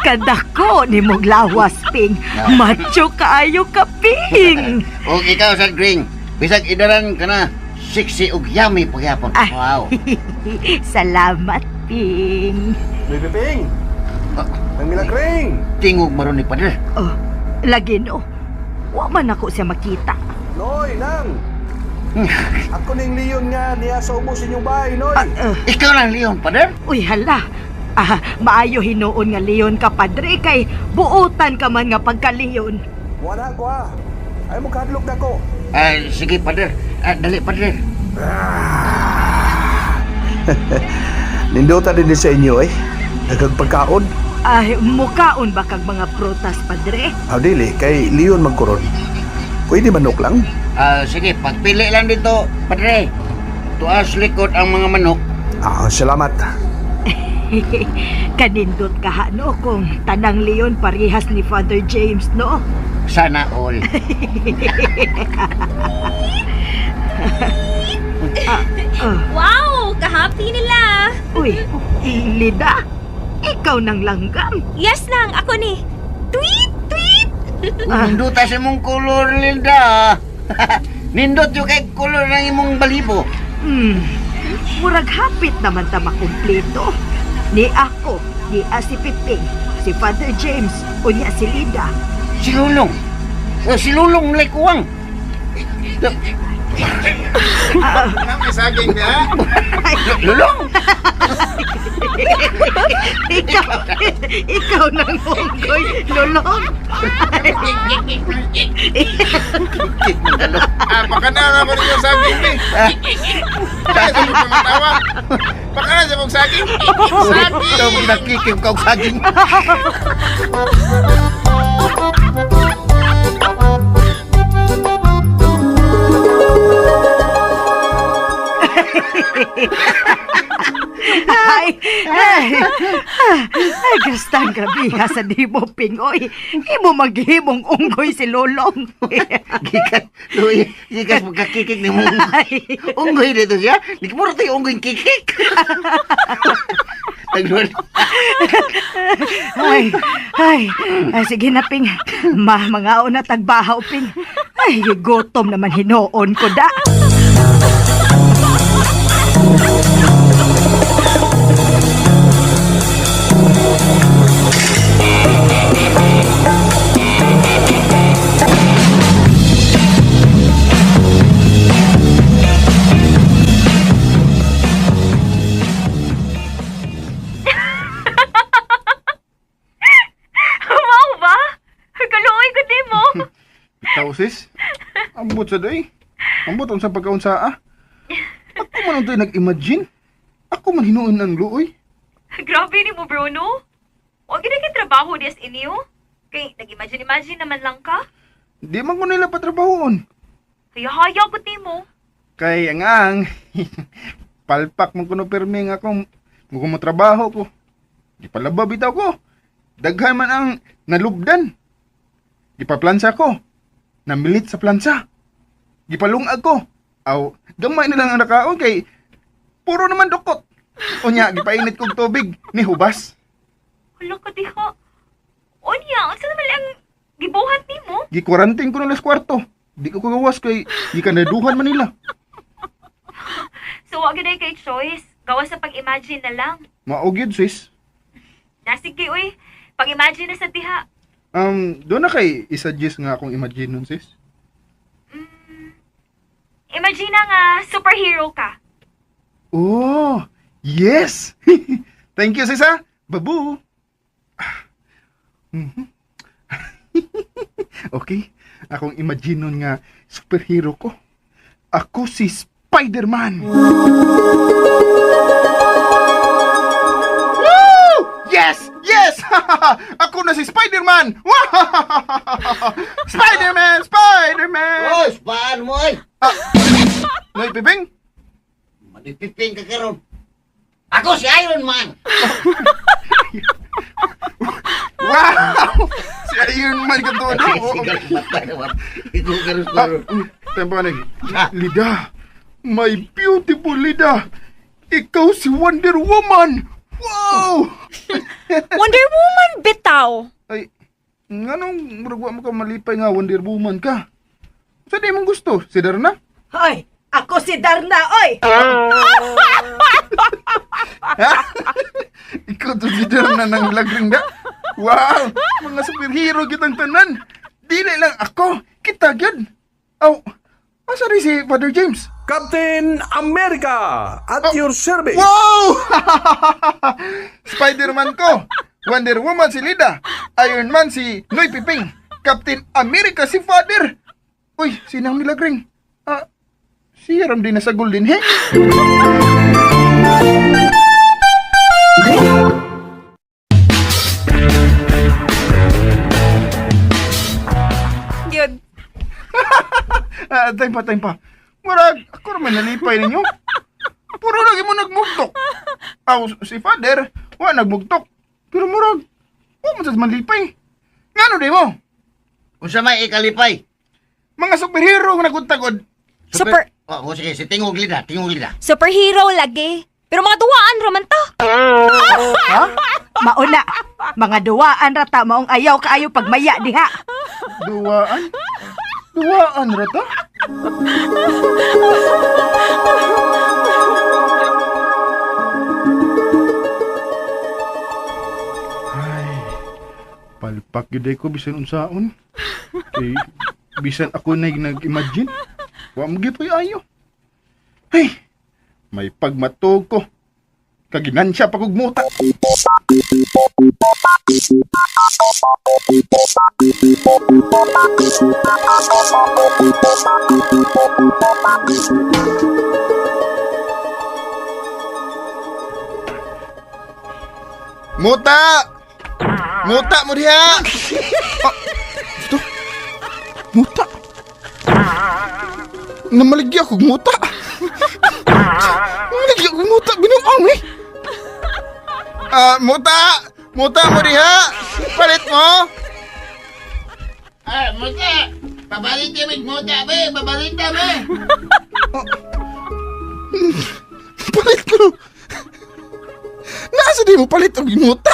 Kadako ni mong lawas, Ping. Macho kaayo ka, Ping. Og ikaw sa gring, bisag idaran ka na, sexy og yummy pagyapon. Ay. Wow. Salamat, Ping. Baby Ping! Nang milagring! Tingog maron ni Padre. Oh, lagi no. Wa man ako siya makita. Noy, nang! Ako ning Leon nga niya sa ubos inyong bahay, Noy! Ikaw lang Leon, Padre. Uy, hala. Ah, maayo hinuon nga leon ka, padre, kay buotan ka man nga pagka-leon. Wala ko ah! Ay mo kadlok na ko! Ay, sige Padre. Ah, dali Padre. Nindota din sa inyo eh. Nagagpagkaon. Ay, mukaon ba kag mga prutas, padre? Aw dili, kay Leon magkuron. Pwede manok lang. Ah, sige, pagpili lang dito, Padre. Tuas likod ang mga manok. Ah, salamat. Kanindot ka ha, no, kung tanang leon parehas ni Father James, no? Sana all. Wow, kahappy nila. Uy, Lida, ikaw nang langgam. Yes lang, ako ni. Tweet, tweet. Nindot sa imong kolor, Linda. Nindot yung kay kolor ng imong balibo. Murag hapit naman ta makumpleto. Ni ako, ni si Piping, si Father James, unya si Lida. Si Lulong. Eh, si Lulong like uwang. May saging na. Lulong! Ikaw, ikaw nang unggoy, Lulong. Ah, baka na nga pa rin yung saging ni. Kaya sa mga tawa. Baka na sa mong saging. Saging! Ikaw nakikim ka og saging. Ay, ay, ay, gastang grabe ha sa di mo, Pingoy. Imo maghimong unggoy si Lolong. Gikan, Luy, gikan magkakikik ni mong unggoy dito siya. Di ko mura tayo unggoy kikik. Tagluan. Ay, ay, ay, sige na, Ping. Ma, mga na tagbahaw, Ping. Ay, gutom naman hinoon ko da. Wow ba? Kaluoy ko di mo. Ikaw sis. Ambot sa doy. Ambot unsa pagkaunsa ah. Ako man ang nag-imagine. Ako man hinuon ang luoy. Grabe ni mo, Bruno. Huwag gina kay trabaho dias inyo. Kay nag-imagine-imagine naman lang ka. Di man ko nila patrabahoon. Haya-haya ko di mo. Kay ang ang palpak mo kuno pirmi nga akong mo mo trabaho ko. Di palaba bitaw ko. Daghan man ang nalubdan. Gipaplansa ko. Namilit sa plansa. Gipalungag ko. Aw, gamay na lang ang nakaon kay puro naman dukot. Unya, gipainit kog tubig ni hubas. Hala ka diha. Unya, unsa naman lang gibuhat nimo? Gikwarantin ko na las kwarto. Di ko kagawas kay gikanaduhan man nila. So wa gyud ay kay choice. Gawa sa pag-imagine na lang. Mao gyud sis. Nasige uy. Pag-imagine na sa diha. Doon na kay isuggest nga akong imagine nun sis. Imagine na nga superhero ka. Oh, yes! Thank you, sis, ha? Babu! Ah. Okay, akong imagine nun nga superhero ko. Ako si Spider-Man! Woo! Yes! Yes! Ako na si Spider-Man! Spider-Man! Spider-Man! Oy, paan mo ay. Noy, Piping? Manipiping ka karon. Ako si Iron Man. Wow! Si Iron Man ka to, no? Sige, mata naman. Ikaw karon Ah, karon. tempo na. Lida, my beautiful Lida. Ikaw si Wonder Woman. Wow! Wonder Woman bitaw. Ay, nganong murag wa mo ka malipay nga Wonder Woman ka? Sa di mong gusto? Si Darna? Hoy, ako si Darna, oy! Ha? Ikaw to si Darna ng lagring da? Wow! Mga superhero kitang tanan. Dili lang ako. Kita gyud. Aw, asa rin si Father James? Captain America at your service. Wow! Spider-Man ko! Wonder Woman si Lida! Iron Man si Noy Piping! Captain America si Father! Uy, sinang nilagring? Ah, si Ram din nasa din, he? Yun. Ah, time pa, time pa. Murag, ako naman nalipay ninyo. Puro lagi mo nagmugtok. Aw, si Father, wa nagmugtok. Pero murag, wa man sad manlipay. Ngano di mo? Unsa may ikalipay? Mga superhero nga nagutagod. Super Oh, sige, si Tingog Lida, Tingog Lida. Superhero lagi. Pero mga duwaan raman ta. Mauna, mga duwaan rata maong ayaw kaayo pagmaya diha. Duwaan? Duwaan rata? Ay, palpak yun ko bisan unsaon. Kay bisan ako na nag-imagine. Wa mo gyud ayo. Ay, may pagmatog ko. Kaginansya pa kog muta. Muta! Muta mo diha! Ah, ito? Muta? Namaligya kog muta. Namaligya kog muta. Binuang eh. Ah, muta! Muta mo diha! Palit mo! Ah, muta! Pabalit kami, muta, be! Pabalit be! Palit ko! Nasa di mo palit og muta?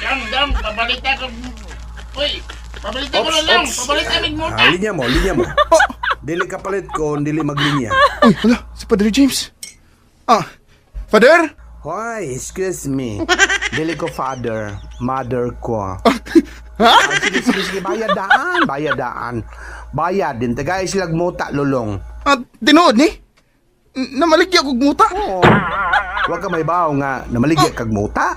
Dong, dong, pabalit ako. Uy, pabalit ako na lang. Pabalit kami, muta. Ah, linya mo, linya mo. Dili ka palit ko, dili maglinya. Uy, hala, si Padre James. Ah, Father? Hoy, excuse me. Dili ko father, mother ko. Ha? Ah, sige, sige, sige, bayad daan, bayad daan. Bayad din, tagay silag muta, lulong. Ah, tinuod ni? Namaligya kog muta. Oo. Huwag ka may bawo nga namaligya kag muta.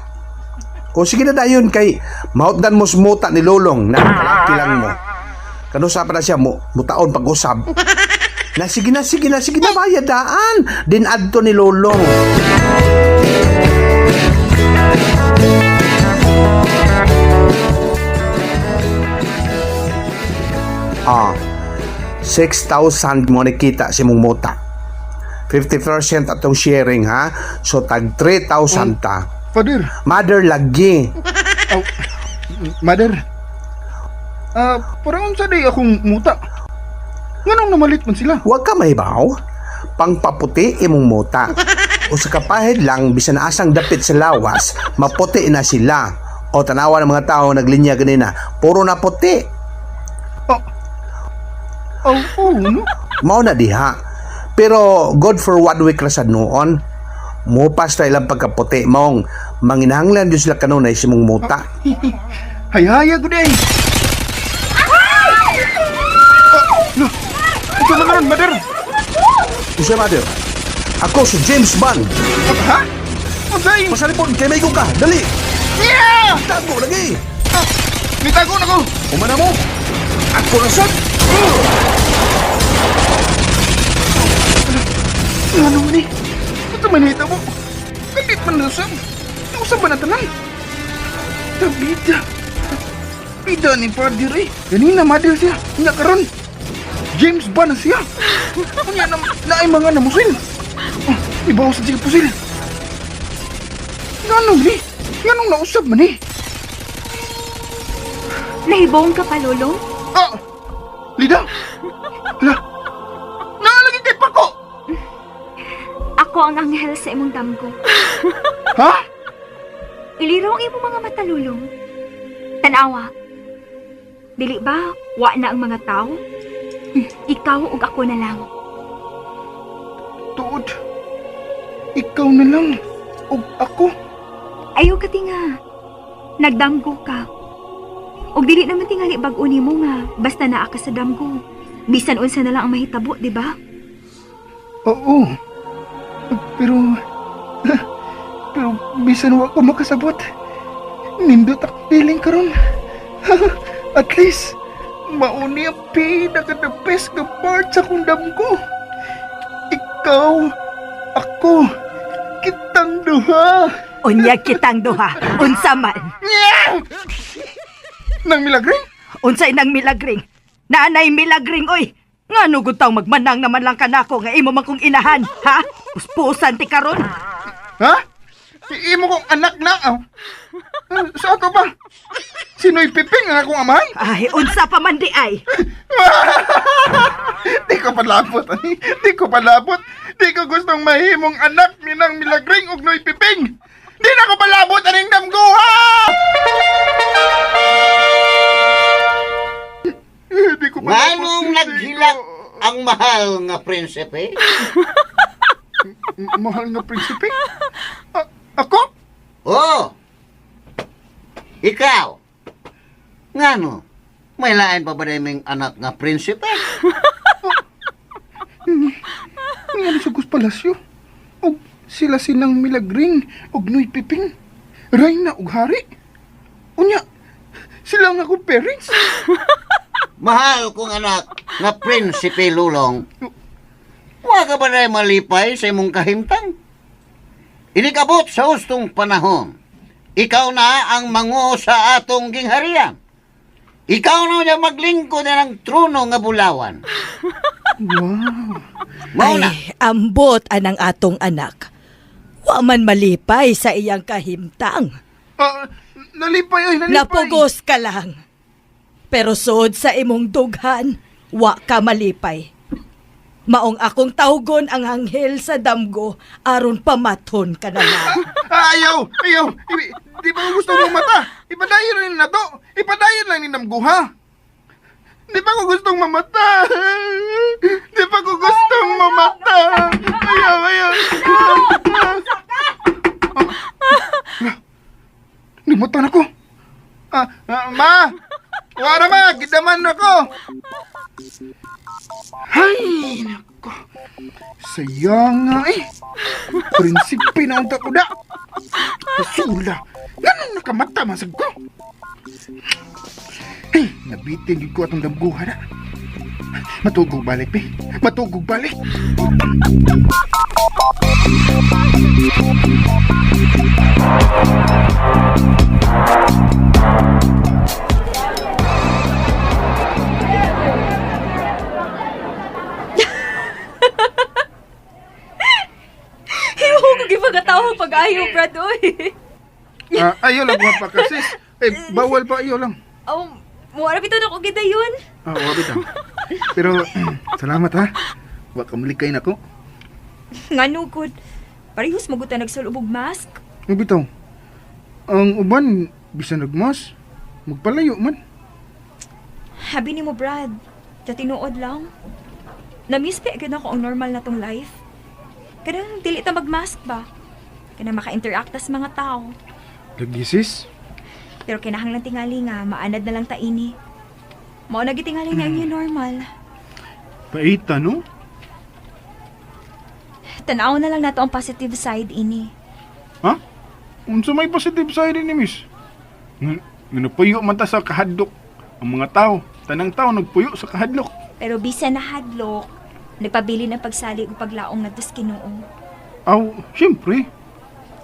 O sige na dayon kay mautdan mo sa muta ni Lolong na kalaki lang mo. Kanusa pa na siya mo mutaon pag-usab. Na sige na sige na sige na bayad daan. Din adto ni Lolong. Ah, 6,000 mo nakita si mong muta. 50% atong sharing ha. So tag 3,000 ta. Father. Mother lagi. Oh, mother. Ah, parang unsa day akong muta. Nganong namalit man sila? Huwag ka mahibaw. Pangpaputi imong muta. O sa kapahid lang bisan asang dapit sa lawas, maputi na sila. O tanawa ng mga tao naglinya ganina, puro na puti. Oh. Oh, oh, no? Mao na diha. Pero good for one week ra sad noon. Mupas ta ilang pagkaputi maong manginahanglan jud sila kanunay sa imong muta. Hayhaya gud ay. Oh, no. Ito na karon, mother. Usa mother. Ako si James Bond. Ha? Unsay? Pasalipon kay may ka. Dali. Yeah! Tago lagi. Ah, nitago na ko. Umana mo. Ako na sad. Ano ni? Ito man mo. Kalit man na usab. Nausab ba na tanan? Tabida. Bida ni Father eh. Ganina mother siya. Nya karon. James Bond na siya. Unya na naay mga namusil. Oh, ibaw sa siya pusil. Nganong ni? Nganong nausab man eh? Nahibong ka pa, Lolong? Ah! Lida! Hala! Naalagi kay Paco! Ako ang anghel sa imong damgo. Ha? Iliraw ang imong mga mata, Lulong. Tanawa. Dili ba, wa na ang mga tao? Ikaw ug ako na lang. Tuod. Ikaw na lang. Ug ako. Ayaw ka tinga. Nagdamgo ka. Ug dili naman tingali bag-o nimo nga basta naa ka sa damgo. Bisan unsa na lang ang mahitabo, di ba? Oo. Pero... Pero bisan wa ko makasabot. Nindot ang feeling karon. At least, mauni ang pinaka the best nga part sa kong damgo. Ikaw, ako, kitang duha. Unya kitang duha. Unsa man. Nang milagring? Unsay nang milagring. Naanay milagring oy. Ngano gud taw magmanang naman lang kanako nga imo man kong inahan, ha? Puspusan ti karon. Ha? Imo kong anak na. Oh. Sa ato pa? Sino'y Piping ang akong amahan? Ay, unsa pa man di ay. Di ko palabot, ani. Di ko palabot. Di ko gustong mahimong anak ni nang Milagring ug Noy Piping. Di na ko palabot aning damguha! Di ko palabot. Nganong Di naghilak ko- ang mahal nga prinsipe? Mahal nga prinsipe? Ako? Oh! Ikaw! Ngano? May lain pa ba na anak nga prinsipe? Nga sa Gus Palacio. Og sila sinang Milagring og Noy Piping. Reyna og hari. Unya, sila ang akong parents. Mahal kong anak nga prinsipe Lulong. Wa ka ba na malipay sa imong kahimtang? Inikabot sa hustong panahon. Ikaw na ang mango sa atong gingharian. Ikaw na niya maglingkod na ng trono nga bulawan. Wow. Mao na. Ay, ambot anang atong anak. Wa man malipay sa iyang kahimtang. Ah, nalipay ay, nalipay. Napugos ka lang. Pero sud sa imong dughan, wa ka malipay. Maong akong tawgon ang anghel sa damgo aron pamaton ka na lang. Ah, ayaw, ayaw. Di ba ko gusto mong mata? Ipadayon lang na to. Ipadayon lang ni Namguha. Di ba ko gustong mamata? Di ba ko gustong mamata? Ayaw, ayaw. Limutan ako. Ah, ah, ma! Wara ma, gidaman ako. Ay, nako. Sayang nga eh. Prinsipe na unta ko da. Basula. Ganun nakamata masag ko. Ay, nabitin gid ko atong damguha na. Matugog balik, pe. Matugog balik. Hiho ko gipagatawa pag-ayo, Brad, oy. Ah, ayaw lang pa ka, sis. Eh, bawal pa ayaw lang. Oh, muara bitaw na ko gidayon. Ah, wa bitaw. Pero salamat ha. Wa ka malikay nako. Ngano gud. Parehas maguta nagsulubog mask. Ang bitaw. Ang uban bisan nagmas, magpalayo man. Habi nimo, Brad. Sa tinuod lang. Na-miss pa gud ako ang normal na tong life. Kanang dili ta magmask ba? Kanang maka-interact tas mga tao. Lagi sis. Pero kinahanglan tingali nga maanad na lang ta ini. Mao na gitingali nga ang new normal. Paita no? Tanaw na lang nato ang positive side ini. Ha? Unsa may positive side ni miss? Nga man ta sa kahadlok. Ang mga tao, tanang tao nagpuyo sa kahadlok. Pero bisan na hadlok, nagpabili ng pagsali ug paglaong ngadto sa Ginoo. Aw, syempre.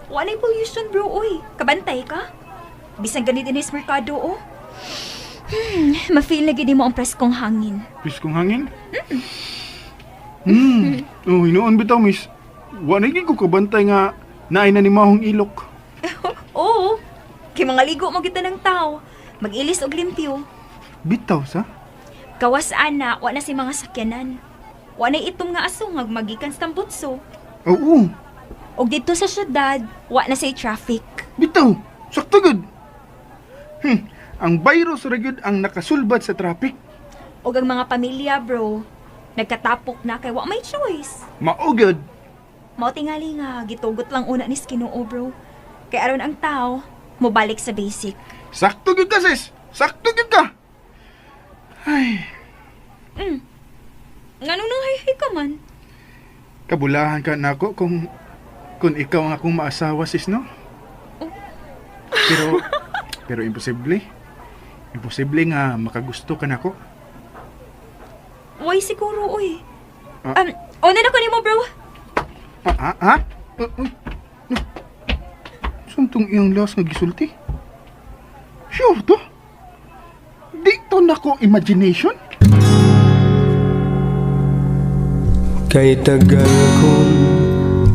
Walay pollution bro, oy. Kabantay ka? Bisan ganit inis merkado, oh. Ma-feel na gid mo ang preskong hangin. Piskong hangin. Oh, hinuon bitaw miss. Wa na gyud ko kabantay nga naay na ni mahong ilok. Oo. Kay mga ligo mo kita ng tao. Mag-ilis og limpyo. Bitaw sa? Gawas ana, wa na si mga sakyanan. Wa na itom nga aso nga magikan sa tambutso. Oo. Og dito sa syudad, wa na say traffic. Bitaw, sakto gud. Ang virus ra gyud ang nakasulbad sa traffic. Og ang mga pamilya, bro, nagkatapok na kay wa may choice. Mao gyud. Mao tingali nga gitugot lang una ni Ginoo, bro. Kay aron ang tao mobalik sa basic. Sakto gyud ka sis. Sakto gyud ka. Ay, Nganong nang hay ka man? kabulahan ka nako kung ikaw ang akong maasawa sis no. Pero pero imposible. Imposible nga makagusto ka nako. Why siguro, uy. Ah. Una na ko nimo, bro. Ah, ah, ah? Uy. No. Saan tong iyang last nga gisulti? Sure to? Di to nako imagination? Kay tagal kong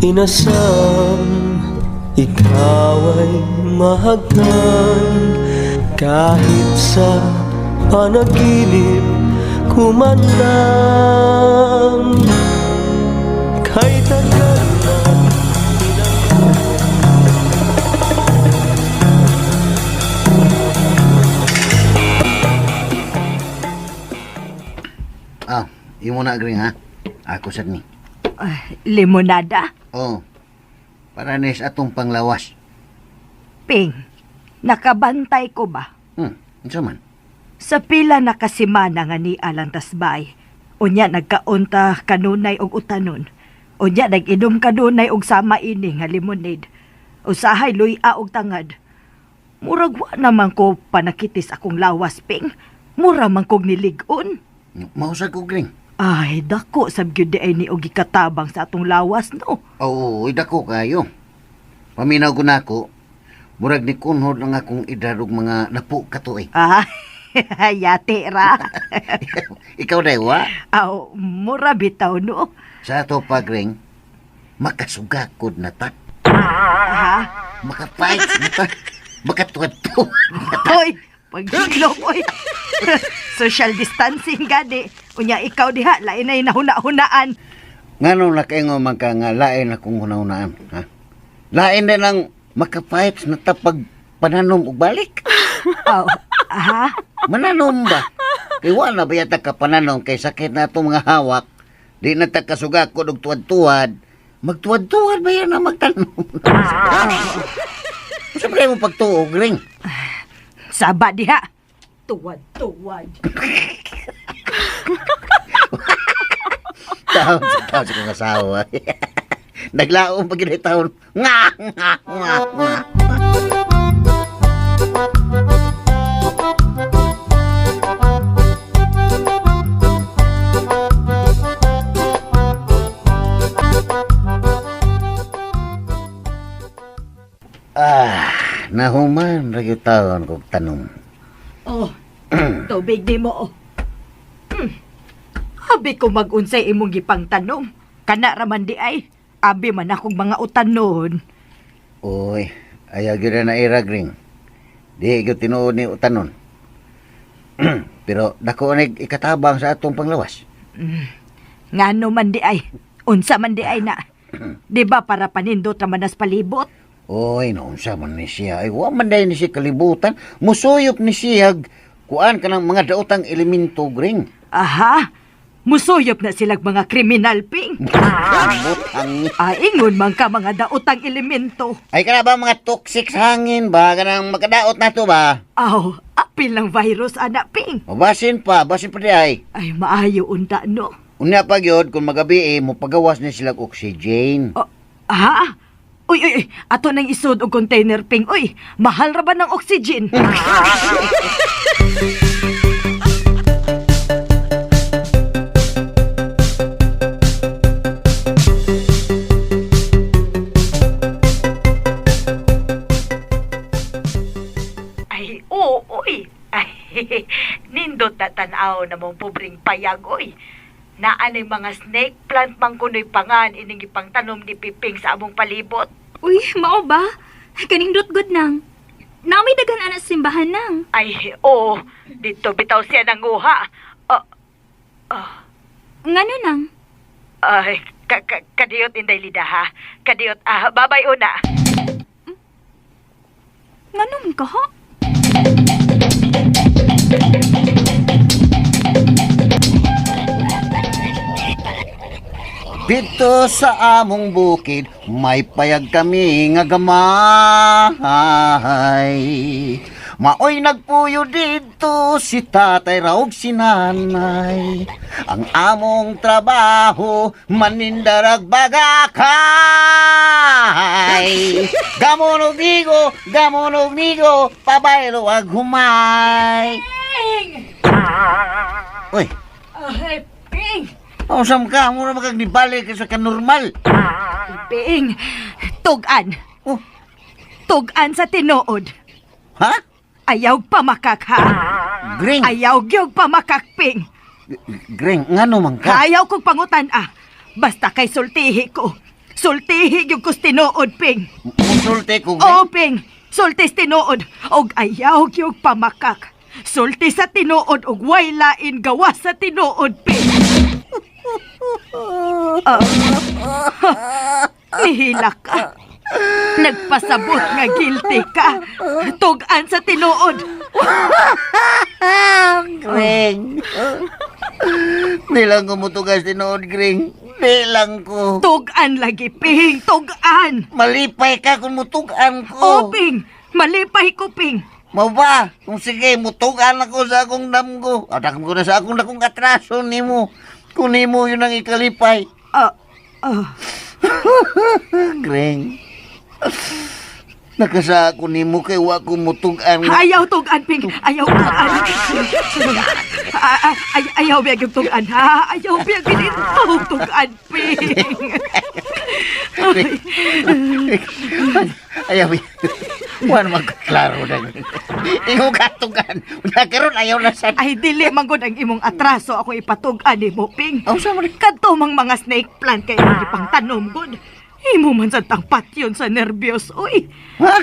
inasam, ikaw ay Mahagdan kahit sa panaginip kuman lang. Kay tagal na. Ah, imo na agring ha. Ako sad ni. Ay, limonada. Oh. Para nis atong panglawas. Ping, nakabantay ko ba? Unsa man? Sa pila na kasimana nga ni alang tasbay. Unya nagkaunta kanunay og utanon. Unya nag-inom kanunay og sama ini nga lemonade. Usahay luya og tangad. Murag wa naman ko panakitis akong lawas, Ping. Mura man kog nilig-on. Mausag ko gring. Ay, dako sab gyud di ay ni og gikatabang sa atong lawas, no. Oo, dako kayo. Paminaw ko na ako. Murag ni kunhod ang akong edad og mga napo ka tuig. Ah, yate ra. Ikaw day wa? Aw, mura bitaw, no. Sa ato pagring, makasugakod na ta. Ha? Makafight na ta. Makatuwad-tuwad na ta. Hoy, paghilom, oy. Social distancing gani. Unya ikaw diha, lain na nahuna-hunaan. Ngano na kayo man ka nga lain akong hunahunaan, ha? Lain din ang makafight na ta pag pananom og balik. Aw, ha? Mananom ba? Kay wala ba yata ka pananom kay sakit na itong mga hawak. Di na ta kasugakod og tuwad-tuwad. Magtuwad-tuwad ba yan ang magtanom? Sa mo pagtuog ring? Saba diha. Tuwad-tuwad. Taon sa taon sa kong asawa. Naglaom pa gid taon. Nga, nga, nga, nga. Ah, nahuman ra gyud taon kog tanom. Oh, tubig di mo. Oh. Abi ko mag-unsay imong gipangtanom. Kana ra man di ay. Abi man akong mga utanon. Uy, ayaw gyud na irag ring. Di gyud tinuod ni utanon. Pero dako na ikatabang sa atong panglawas. Ngano man di ay. Unsa man di ay na. Di ba para panindot ra man nas palibot? Oy, naunsa man ni siya. Ay, wa man dahil ni siya kalibutan. Musuyop ni siya. Kuan ka ng mga daotang elemento, gring. Aha! Musuyop na silag mga kriminal, Ping. Butang. Ay, ingon man ka mga daotang elemento. Ay, kana ba mga toxic sa hangin ba? Kanang makadaot na to ba? Aw, apil ng virus, anak, Ping. O, basin pa, basin pa di ay. Ay, maayo unta, no? Unya pa gyud kung magabi eh, mopagawas ni sila og oxygen. Oh, ha? Uy, uy, uy, ato nang isod og container, Ping. Uy, mahal ra ba ng oxygen? Ay, oo, uy. Ay, nindot na tanaw na mong pobreng payag, uy. Naanay mga snake plant man kuno'y pangan ining ipangtanom ni Piping sa among palibot. Uy, mao ba? Kanindot gud nang. Naamay daghan ana sa simbahan nang. Ay, oo. Dito bitaw siya nanguha. Ah, Ngano nang? ay, kadiyot inday lida ha. Kadiyot, ah, babay una. Ngano man ka ha? Dito sa among bukid, may payag kami nga gamay. Maoy nagpuyo dito si tatay raog si nanay. Ang among trabaho, manindarag bagakay. Gamonog nigo, gamonog nigo, pabaylo ag humay. Uy, Ay, Ping! Ausam ka, mura makagnibalik ka sa kanormal. Ping! Tugan! Oh. Tugan sa tinuod. Ha? Ayaw pamakak ha. Gring. Ayaw gyud pamakak, Ping. Gring, ngano man ka? Ayaw kong pangutan ah. Basta kay sultihi ko. Sultihi gyud ko sa tinuod, Ping. Musulti ko, Gring. Oo, Ping. Sultis tinuod og ayaw gyud pamakak. Sulti sa tinuod og way lain gawas sa tinuod, Ping. Ah. Nihila ka. Nagpasabot nga guilty ka. Tug-an sa tinuod. Gring. Di lang ko mutugas tinuod, Gring. Di lang ko. Tug-an lagi, Ping. Tug-an. Malipay ka kung mutugan ko. O, Ping. Malipay ko, Ping. Mao ba? Kung sige, mutugan ako sa akong damgo. Atak ko na sa akong dakong atraso nimo. Kung nimo yun ang ikalipay. Ah, ah. Gring. Nakasa ako nimo kay wa ko mutugan. Ayaw tug-an, Ping. Ayaw tug-an. Ah, ah, ay, ayaw biyag yung tug-an, ha? Ayaw biyag yung tug-an, Ping. Ayaw. Wa na magklaro na. Imo katugan. Unya karon ayaw na sa. Ay, dili man gud ang imong atraso ako ipatug-an nimo, Ping. Aw, sa man? Kadto mang mga snake plant kay imong gipang tanom gud. Imo man sad tang patyon sa nervyos, oy. Ha?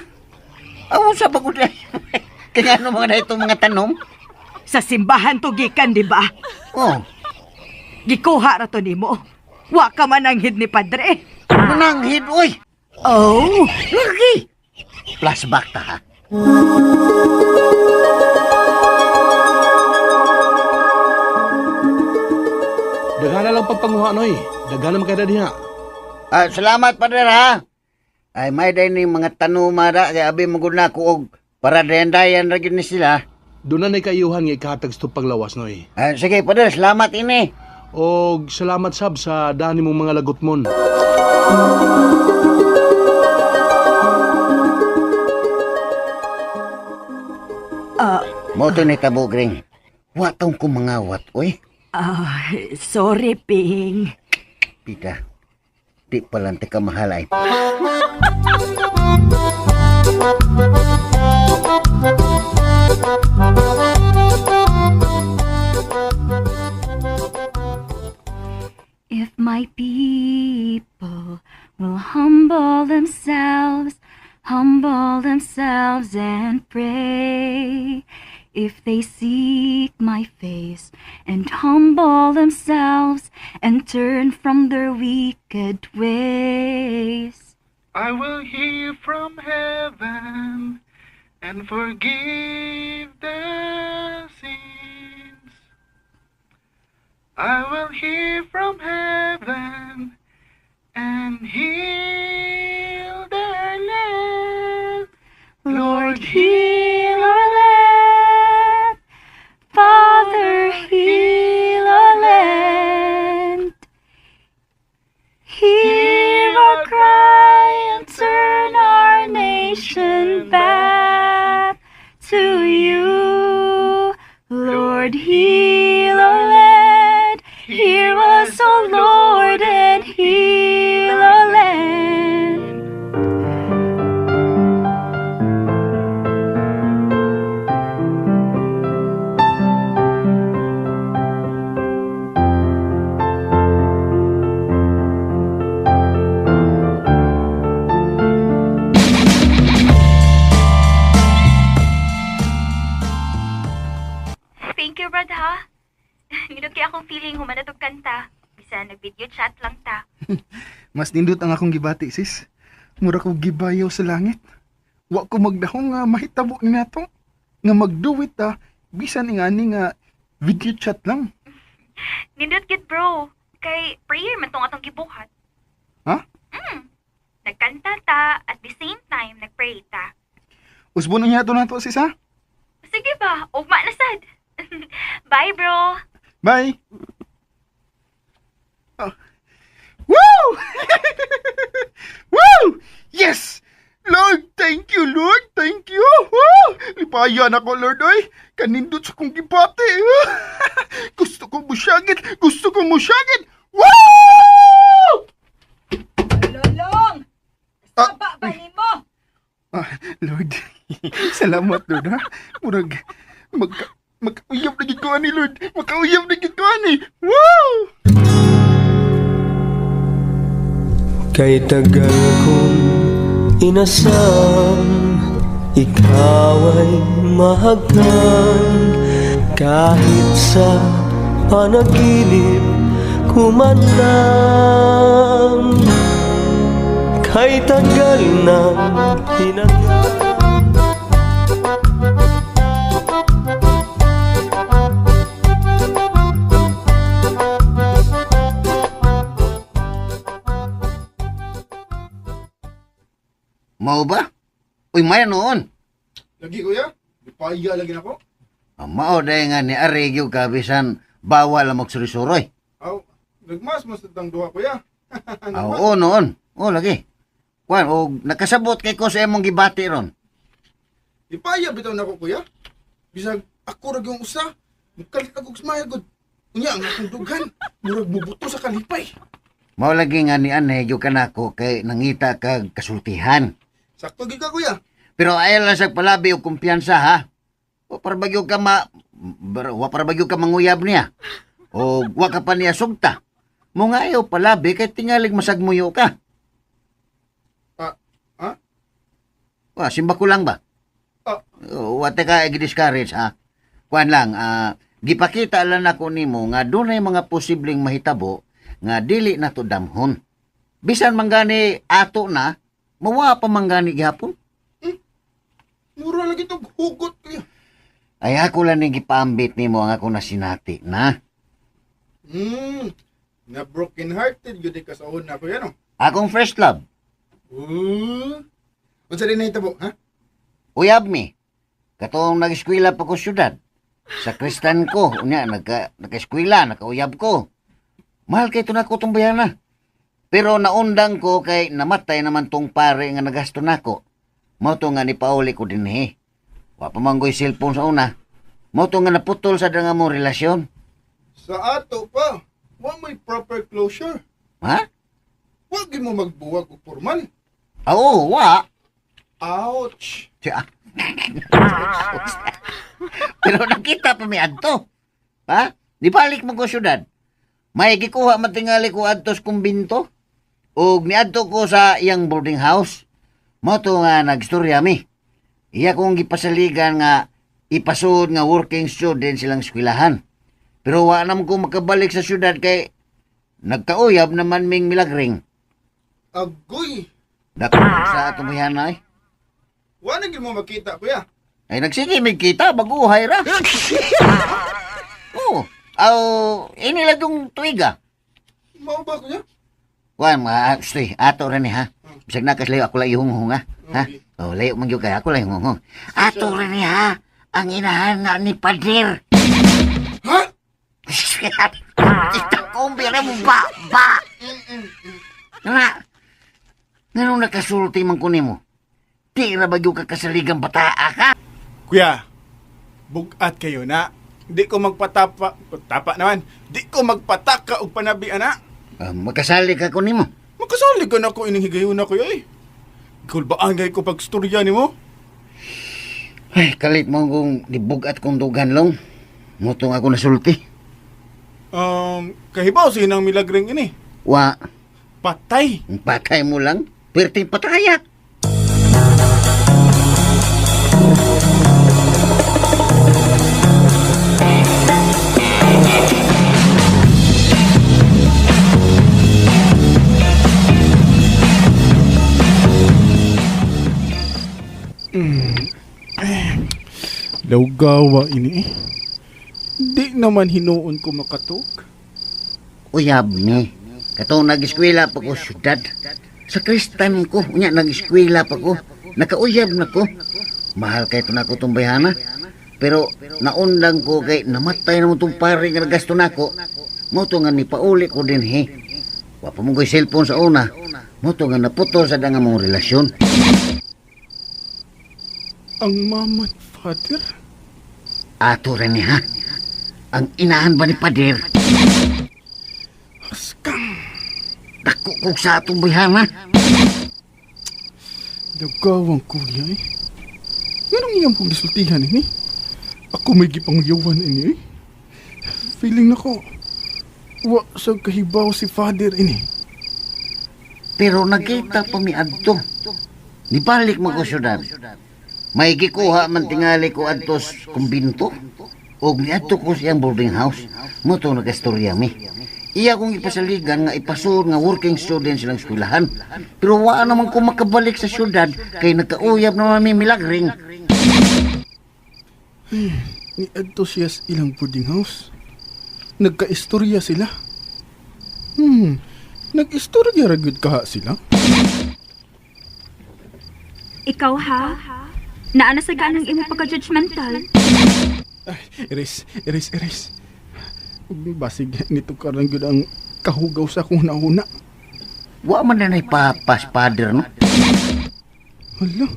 Aw, sa pa gud. Kaya ano mga na itong mga tanom? Sa simbahan to gikan, di ba? Oh. Gikuha ra to nimo. Wa ka man anghid ni padre. Mananghid, oy. Oh, Lagi. Flashback ta ha. Daghan na lang pagpanguha, Noy. Daghan na makita diha. Ah, salamat padre ha. Ay may day ni mga tanumara kay abi mo gud na ko og para dayan-dayan ra gyud ni sila. Doon na kaiyuhan nga ikahatag sa paglawas, Noy. Ah, sige padre, salamat ini. Og salamat sab sa dani mong mga lagot mon. Mo to ni tabo gring. Wa tong ko mangawat oy. ah, sorry, Ping. Pita. Di palante ka mahal ay. If my people will humble themselves and pray. If they seek my face and humble themselves and turn from their wicked ways. I will hear from heaven and forgive their sins. I will hear from heaven and heal their land. Lord, heal our land. Father, heal our land. Hear our cry and turn our nation back to you. Lord, heal our land. Hear us, O Lord, and heal our land. Thank you, Brad, ha? Nginog kay akong feeling humanatog kanta. Bisa nag-video chat lang ta. Mas nindot ang akong gibati, sis. Mura ko gibayaw sa langit. Wa ko magdahong nga mahitabo ni nato. Nga magduwit ta, bisan ingani nga video chat lang. Nindot gid, bro. Kay prayer man tong atong gibuhat. Ha? Nagkanta ta, at the same time, nagpray ta. Usbon na niya to nato, sis, ha? Sige ba, ugma na sad. Bye, bro. Bye! Ah. Woo! Woo! Yes! Lord, thank you, Lord. Thank you. Woo! Lipayan ako, Lord, oy. Kanindot sa kong gibati. Gusto ko musyagit. Gusto ko musyagit. Woo! Lolong! Ah, Saba ba nimo? Ah, Lord. Salamat, Lord, ha? Murag, magkauyab na gid ko ani, Lord. Makauyab na gid ko ani. Woo! Kay tagal kong inasam. Ikaw ay mahagdan kahit sa panaginip kumandang. Kay tagal ng hinanap. Mao ba? Uy, maya noon. Lagi kuya, ipaya lagi nako. Ah, mao dahil nga ni Ari gyud ka bisan bawal ang magsurisuroy. Aw, nagmas mas tang duha kuya. Ah, oo noon. Oo lagi. Kwan, og nakasabot kay ko sa imong gibati ron. Ipaya bitaw nako kuya. Bisag ako ra gyud usa. Mukalit ako og smile gud. Unya ang akong dughan, murag mubuto sa kalipay. Mao lagi nga ni Ane gyud kanako kay nangita kag kasultihan. Sakto gyud ka kuya. Pero ayaw lang sa palabi og kumpiyansa ha. O para bagyo ka ma wa para bagyo ka manguyab niya. O wa ka pa niya sugta. Mo nga ayaw palabi kay tingalig masagmuyo ka. Ah, ha? Wa simba ko lang ba? Ah. O, wa ta ka i-discourage ha. Kuan lang gipakita lang nako nimo nga dunay mga posibleng mahitabo nga dili na to damhon. Bisan man gani ato na, mawa pa man gani gihapon. Mura lagi tog hugot kuya. Ay ako lang ning gipaambit nimo ang ako na sinati na. Na broken hearted gyud ka sa una kuya no. Akong first love, Ooh. Unsa din nahitabo, ha? uyab mi. Katong nag-eskwela pa ko syudad. Sa kristan ko, unya nagka eskwela, nakauyab ko. Mahal kay tunako tong bayana. Pero naundang ko kay namatay naman tong pare nga nagasto nako. Mao to nga nipauli ko dinhi. Wa pa man ko'y cellphone sa una. Mao to nga naputol sa nga mo relasyon. Sa ato pa, wa may proper closure. Ha? Wa gyud mo magbuwag og formal. Ah, Oo, wa. Ouch. Siya. Pero nakita pa mi adto. Ha? Di balik mo ko syudad. May gikuha matingali ko adto sa kumbinto. Ug niadto ko sa iyang boarding house. Mao to nga nagstorya mi. Iya kong gipasaligan nga ipasud nga working student silang eskwelahan. Pero wa naman ko makabalik sa syudad kay nagkauyab naman ming milagring. Agoy. Dako sa atong buhana eh. Wa na gyud mo makita kuya. Ay, nagsige, may kita, baguhay ra. Oo. Aw, ini lang yung tuig ah. Mao ba kuya? Kuan, mga, stoy, ato ra ni ha. Bisag na layo, ako lang ihunghung ha. Ha? Okay. Oh, layo man gyud kay ako lang ihunghung. Ato ra ni ha. Ang inahan nga ni Pader. Ha? Ito kumbi ra mo ba ba. Nga. Ngano nakasulti man ko nimo? Di ra ba gyud ka kasaligang bataa ka? Kuya, bugat kayo na. Di ko magpatapa, tapa naman. Di ko magpataka og panabi ana. Ah, makasali ka ko nimo. Makasali ka na ko ining higayon na kuya eh. Kulbaan kay ko pagstorya nimo. Ay, kalit mo kung nibugat kong dugan long. Mutong ako nasulti. Kahibaw sa inang milagring ini. Wa, Patay. ang patay mo lang. Perting pataya. Lawgawa ini eh. Di naman hinuon ko makatug. Uyab ni. Katong nag-eskwela pa ko syudad. Sa kristan ko, unya nag-eskwela pa ko. Nakauyab na ko. Mahal kay na ko tong bayhana. Pero naundang ko kay namatay na mo tong pare nga nagasto nako. Mo to nga nipauli ko din he. Wa pa mo ko'y cellphone sa una. Mo to nga naputol sa danga mong relasyon. Ang mama at father? Ato rin ni ha. Ang inahan ba ni Pader? Askang. Dako kog sa atong bayhana. Lawgawang kuya eh. Ganong iyang pong gisultihan ini? Ako may gipangyawan ini eh. Feeling nako, wa sa kahibaw si father ini. Pero nakita pa mi adto. Nibalik mo ko syudad. May gikuha man tingali ko adto sa kumbinto. Og niadto ko siyang boarding house. Mo to nag-istorya mi. Iya kong ipasaligan nga ipasur nga working student silang eskwelahan. Pero wa naman ko makabalik sa syudad kay nagkauyab naman mi milagring. Niadto siya sa ilang boarding house. Nagkaistorya sila. Nag-istorya ra gyud kaha sila. Ikaw ha? Naana sa ganang imong pagka-judgmental. Ay, erase, erase, erase. Basig nito karon gyud ang kahugaw sa akong nauna. Wa man na papas father no. Hala,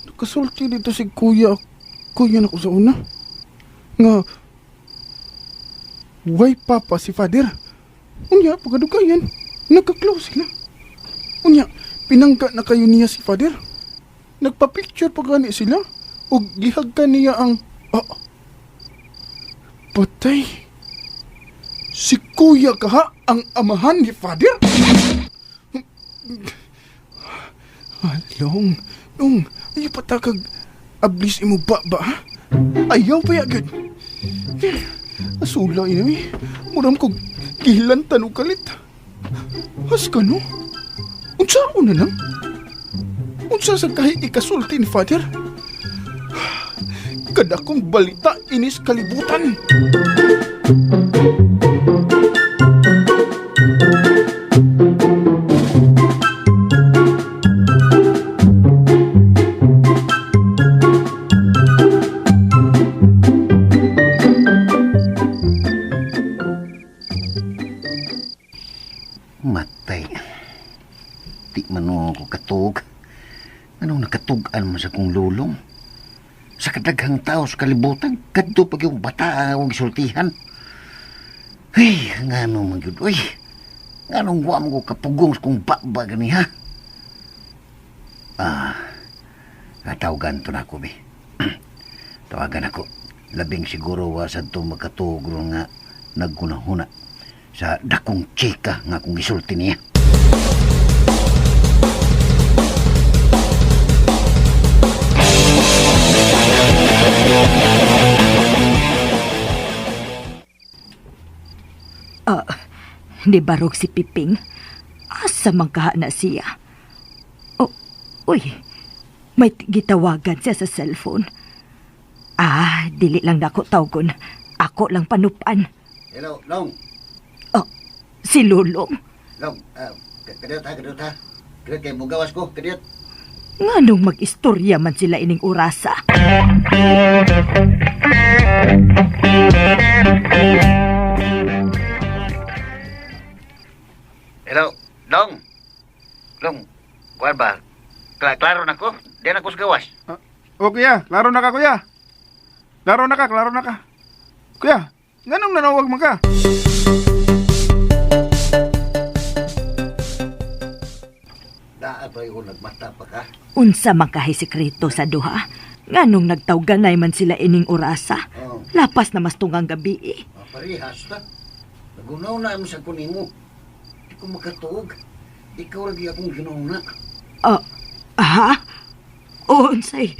nakasulti dito si kuya. Kuya na ko sa una. Nga, why papa si father? Unya, pagkadugayan, nagka-close sila. Unya, pinangga na kayo niya si father. Nagpa-picture pa gani sila. O gihag ka niya ang... Ah, patay. Si kuya kaha ang amahan ni father? Ah, Long, Long, ayaw pa takag ablis imo ba ba, ha? Ayaw pa yagad. Asula ina eh. Muram kog gihilantan og kalit. Has ka no? Unsa ako na lang? Unsa sa kahit ikasulti ni Father? Kadakong balita inis kalibutan. Matay. Di man ako katug. Anong nakatug-an man sa kong lulong? Sa kadaghang tao sa kalibutan, kadto pag yung bata ang akong gisultihan. Hey, ngano man gyud, uy. Nganong wa mo ko kapugong sa kong baba gani, ha? Ah, tawagan to na ako, be. Tawagan ako. Labing siguro wa sa to makatug ron nga naggunahuna sa dakong chika nga akong gisulti niya. Ah, ni barog si Piping. Asa man kaha na siya? Oh, uy, may gitawagan siya sa cellphone. Ah, dili lang nako tawgon. Ako lang panupan. Hello, Long. Oh, si Lulong. Long, kadiyot ha, kadiyot ha. Kadiyot kay mugawas ko, kadiyot. Nganong mag-istorya man sila ining orasa? Hello, Long. Long, kuwan ba? Klaro na ko. Diyan ako sa gawas. O kuya, klaro na ka kuya. Klaro na ka, klaro na ka. Kuya, nganong nanawag man ka? Naa ba yung nagmata pa ka? Unsa man kahay sekreto sa duha? Nganong nagtawganay man sila ining orasa? Oo. Lapas na mas tunggang gabi eh. Oh, parehas ta. Nagunaw na mo sa kunimo. Di ko makatuog. Ikaw lagi akong ginauna. Ah, ha? Unsay,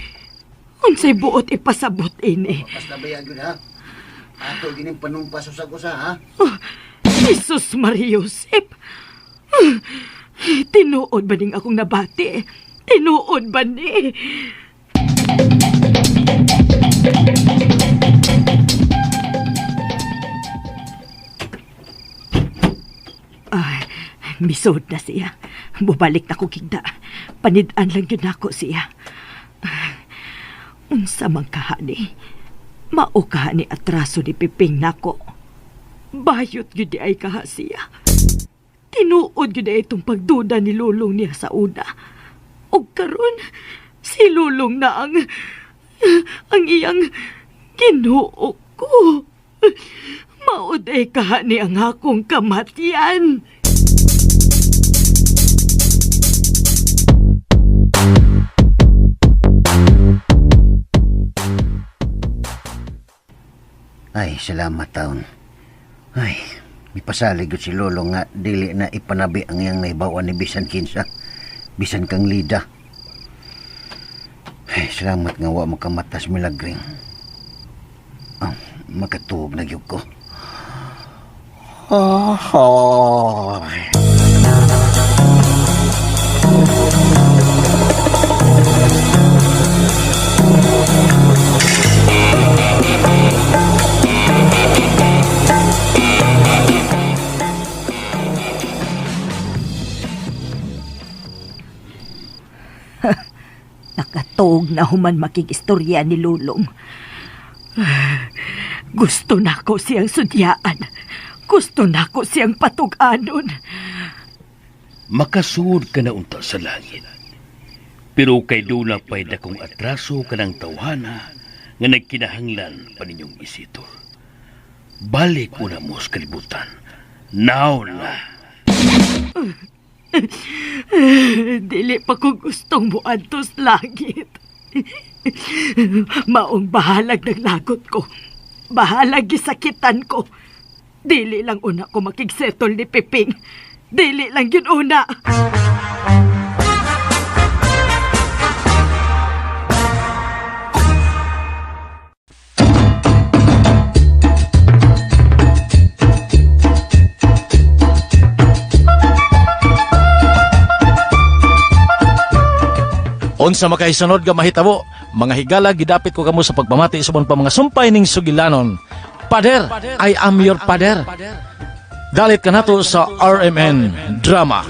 unsay buot ipasabot ini? Basta ba yun ha? Ato gining panumpas sa kusa ha? Oh, Jesus Maria Josep. Tinuod ba ning akong nabati? Tinuod ba ni? Ay, misod na siya. Bubalik na ko kigda. Panid-an lang yun ako siya. Unsa man kahani. Mao kahani atraso ni Piping nako. Bayot gyud di ay kaha siya. Tinuod gyud ay itong pagduda ni Lulong niya sa una. Og karon si Lulong na ang iyang Ginoo ko. Maod ay kaha ni ang akong kamatyan. Ay, salamat taon. Ay, mipasalig yun si Lolo nga dili na ipanabi ang iyang naibawan ni Bisan Kinsa. Bisan kang lida. Ay, salamat nga wa makamatas milagring. Ah, makatuog na gyud ko. Oh, Nakatuog na human makigistorya ni Lulong. Gusto na ko siyang sudyaan. Gusto na ko siyang patug-anon. Makasuod ka na unta sa langit. Pero kay duna pa'y dakong atraso kanang tawhana nga nagkinahanglan pa ninyong isitol. Balik una mo sa kalibutan. Now na. Dili pa ko gustong muadtos langit. Maong bahalag naglagot ko. Bahalag gisakitan ko. Dili lang una ko makigsetol ni Piping. Dili lang yun una. Unsa makaisunod nga mahitabo, mga higala gidapit ko kamo sa pagpamati sa pa mga sumpay ning sugilanon. Pader, I am your pader. Dalit kanato sa RMN Drama.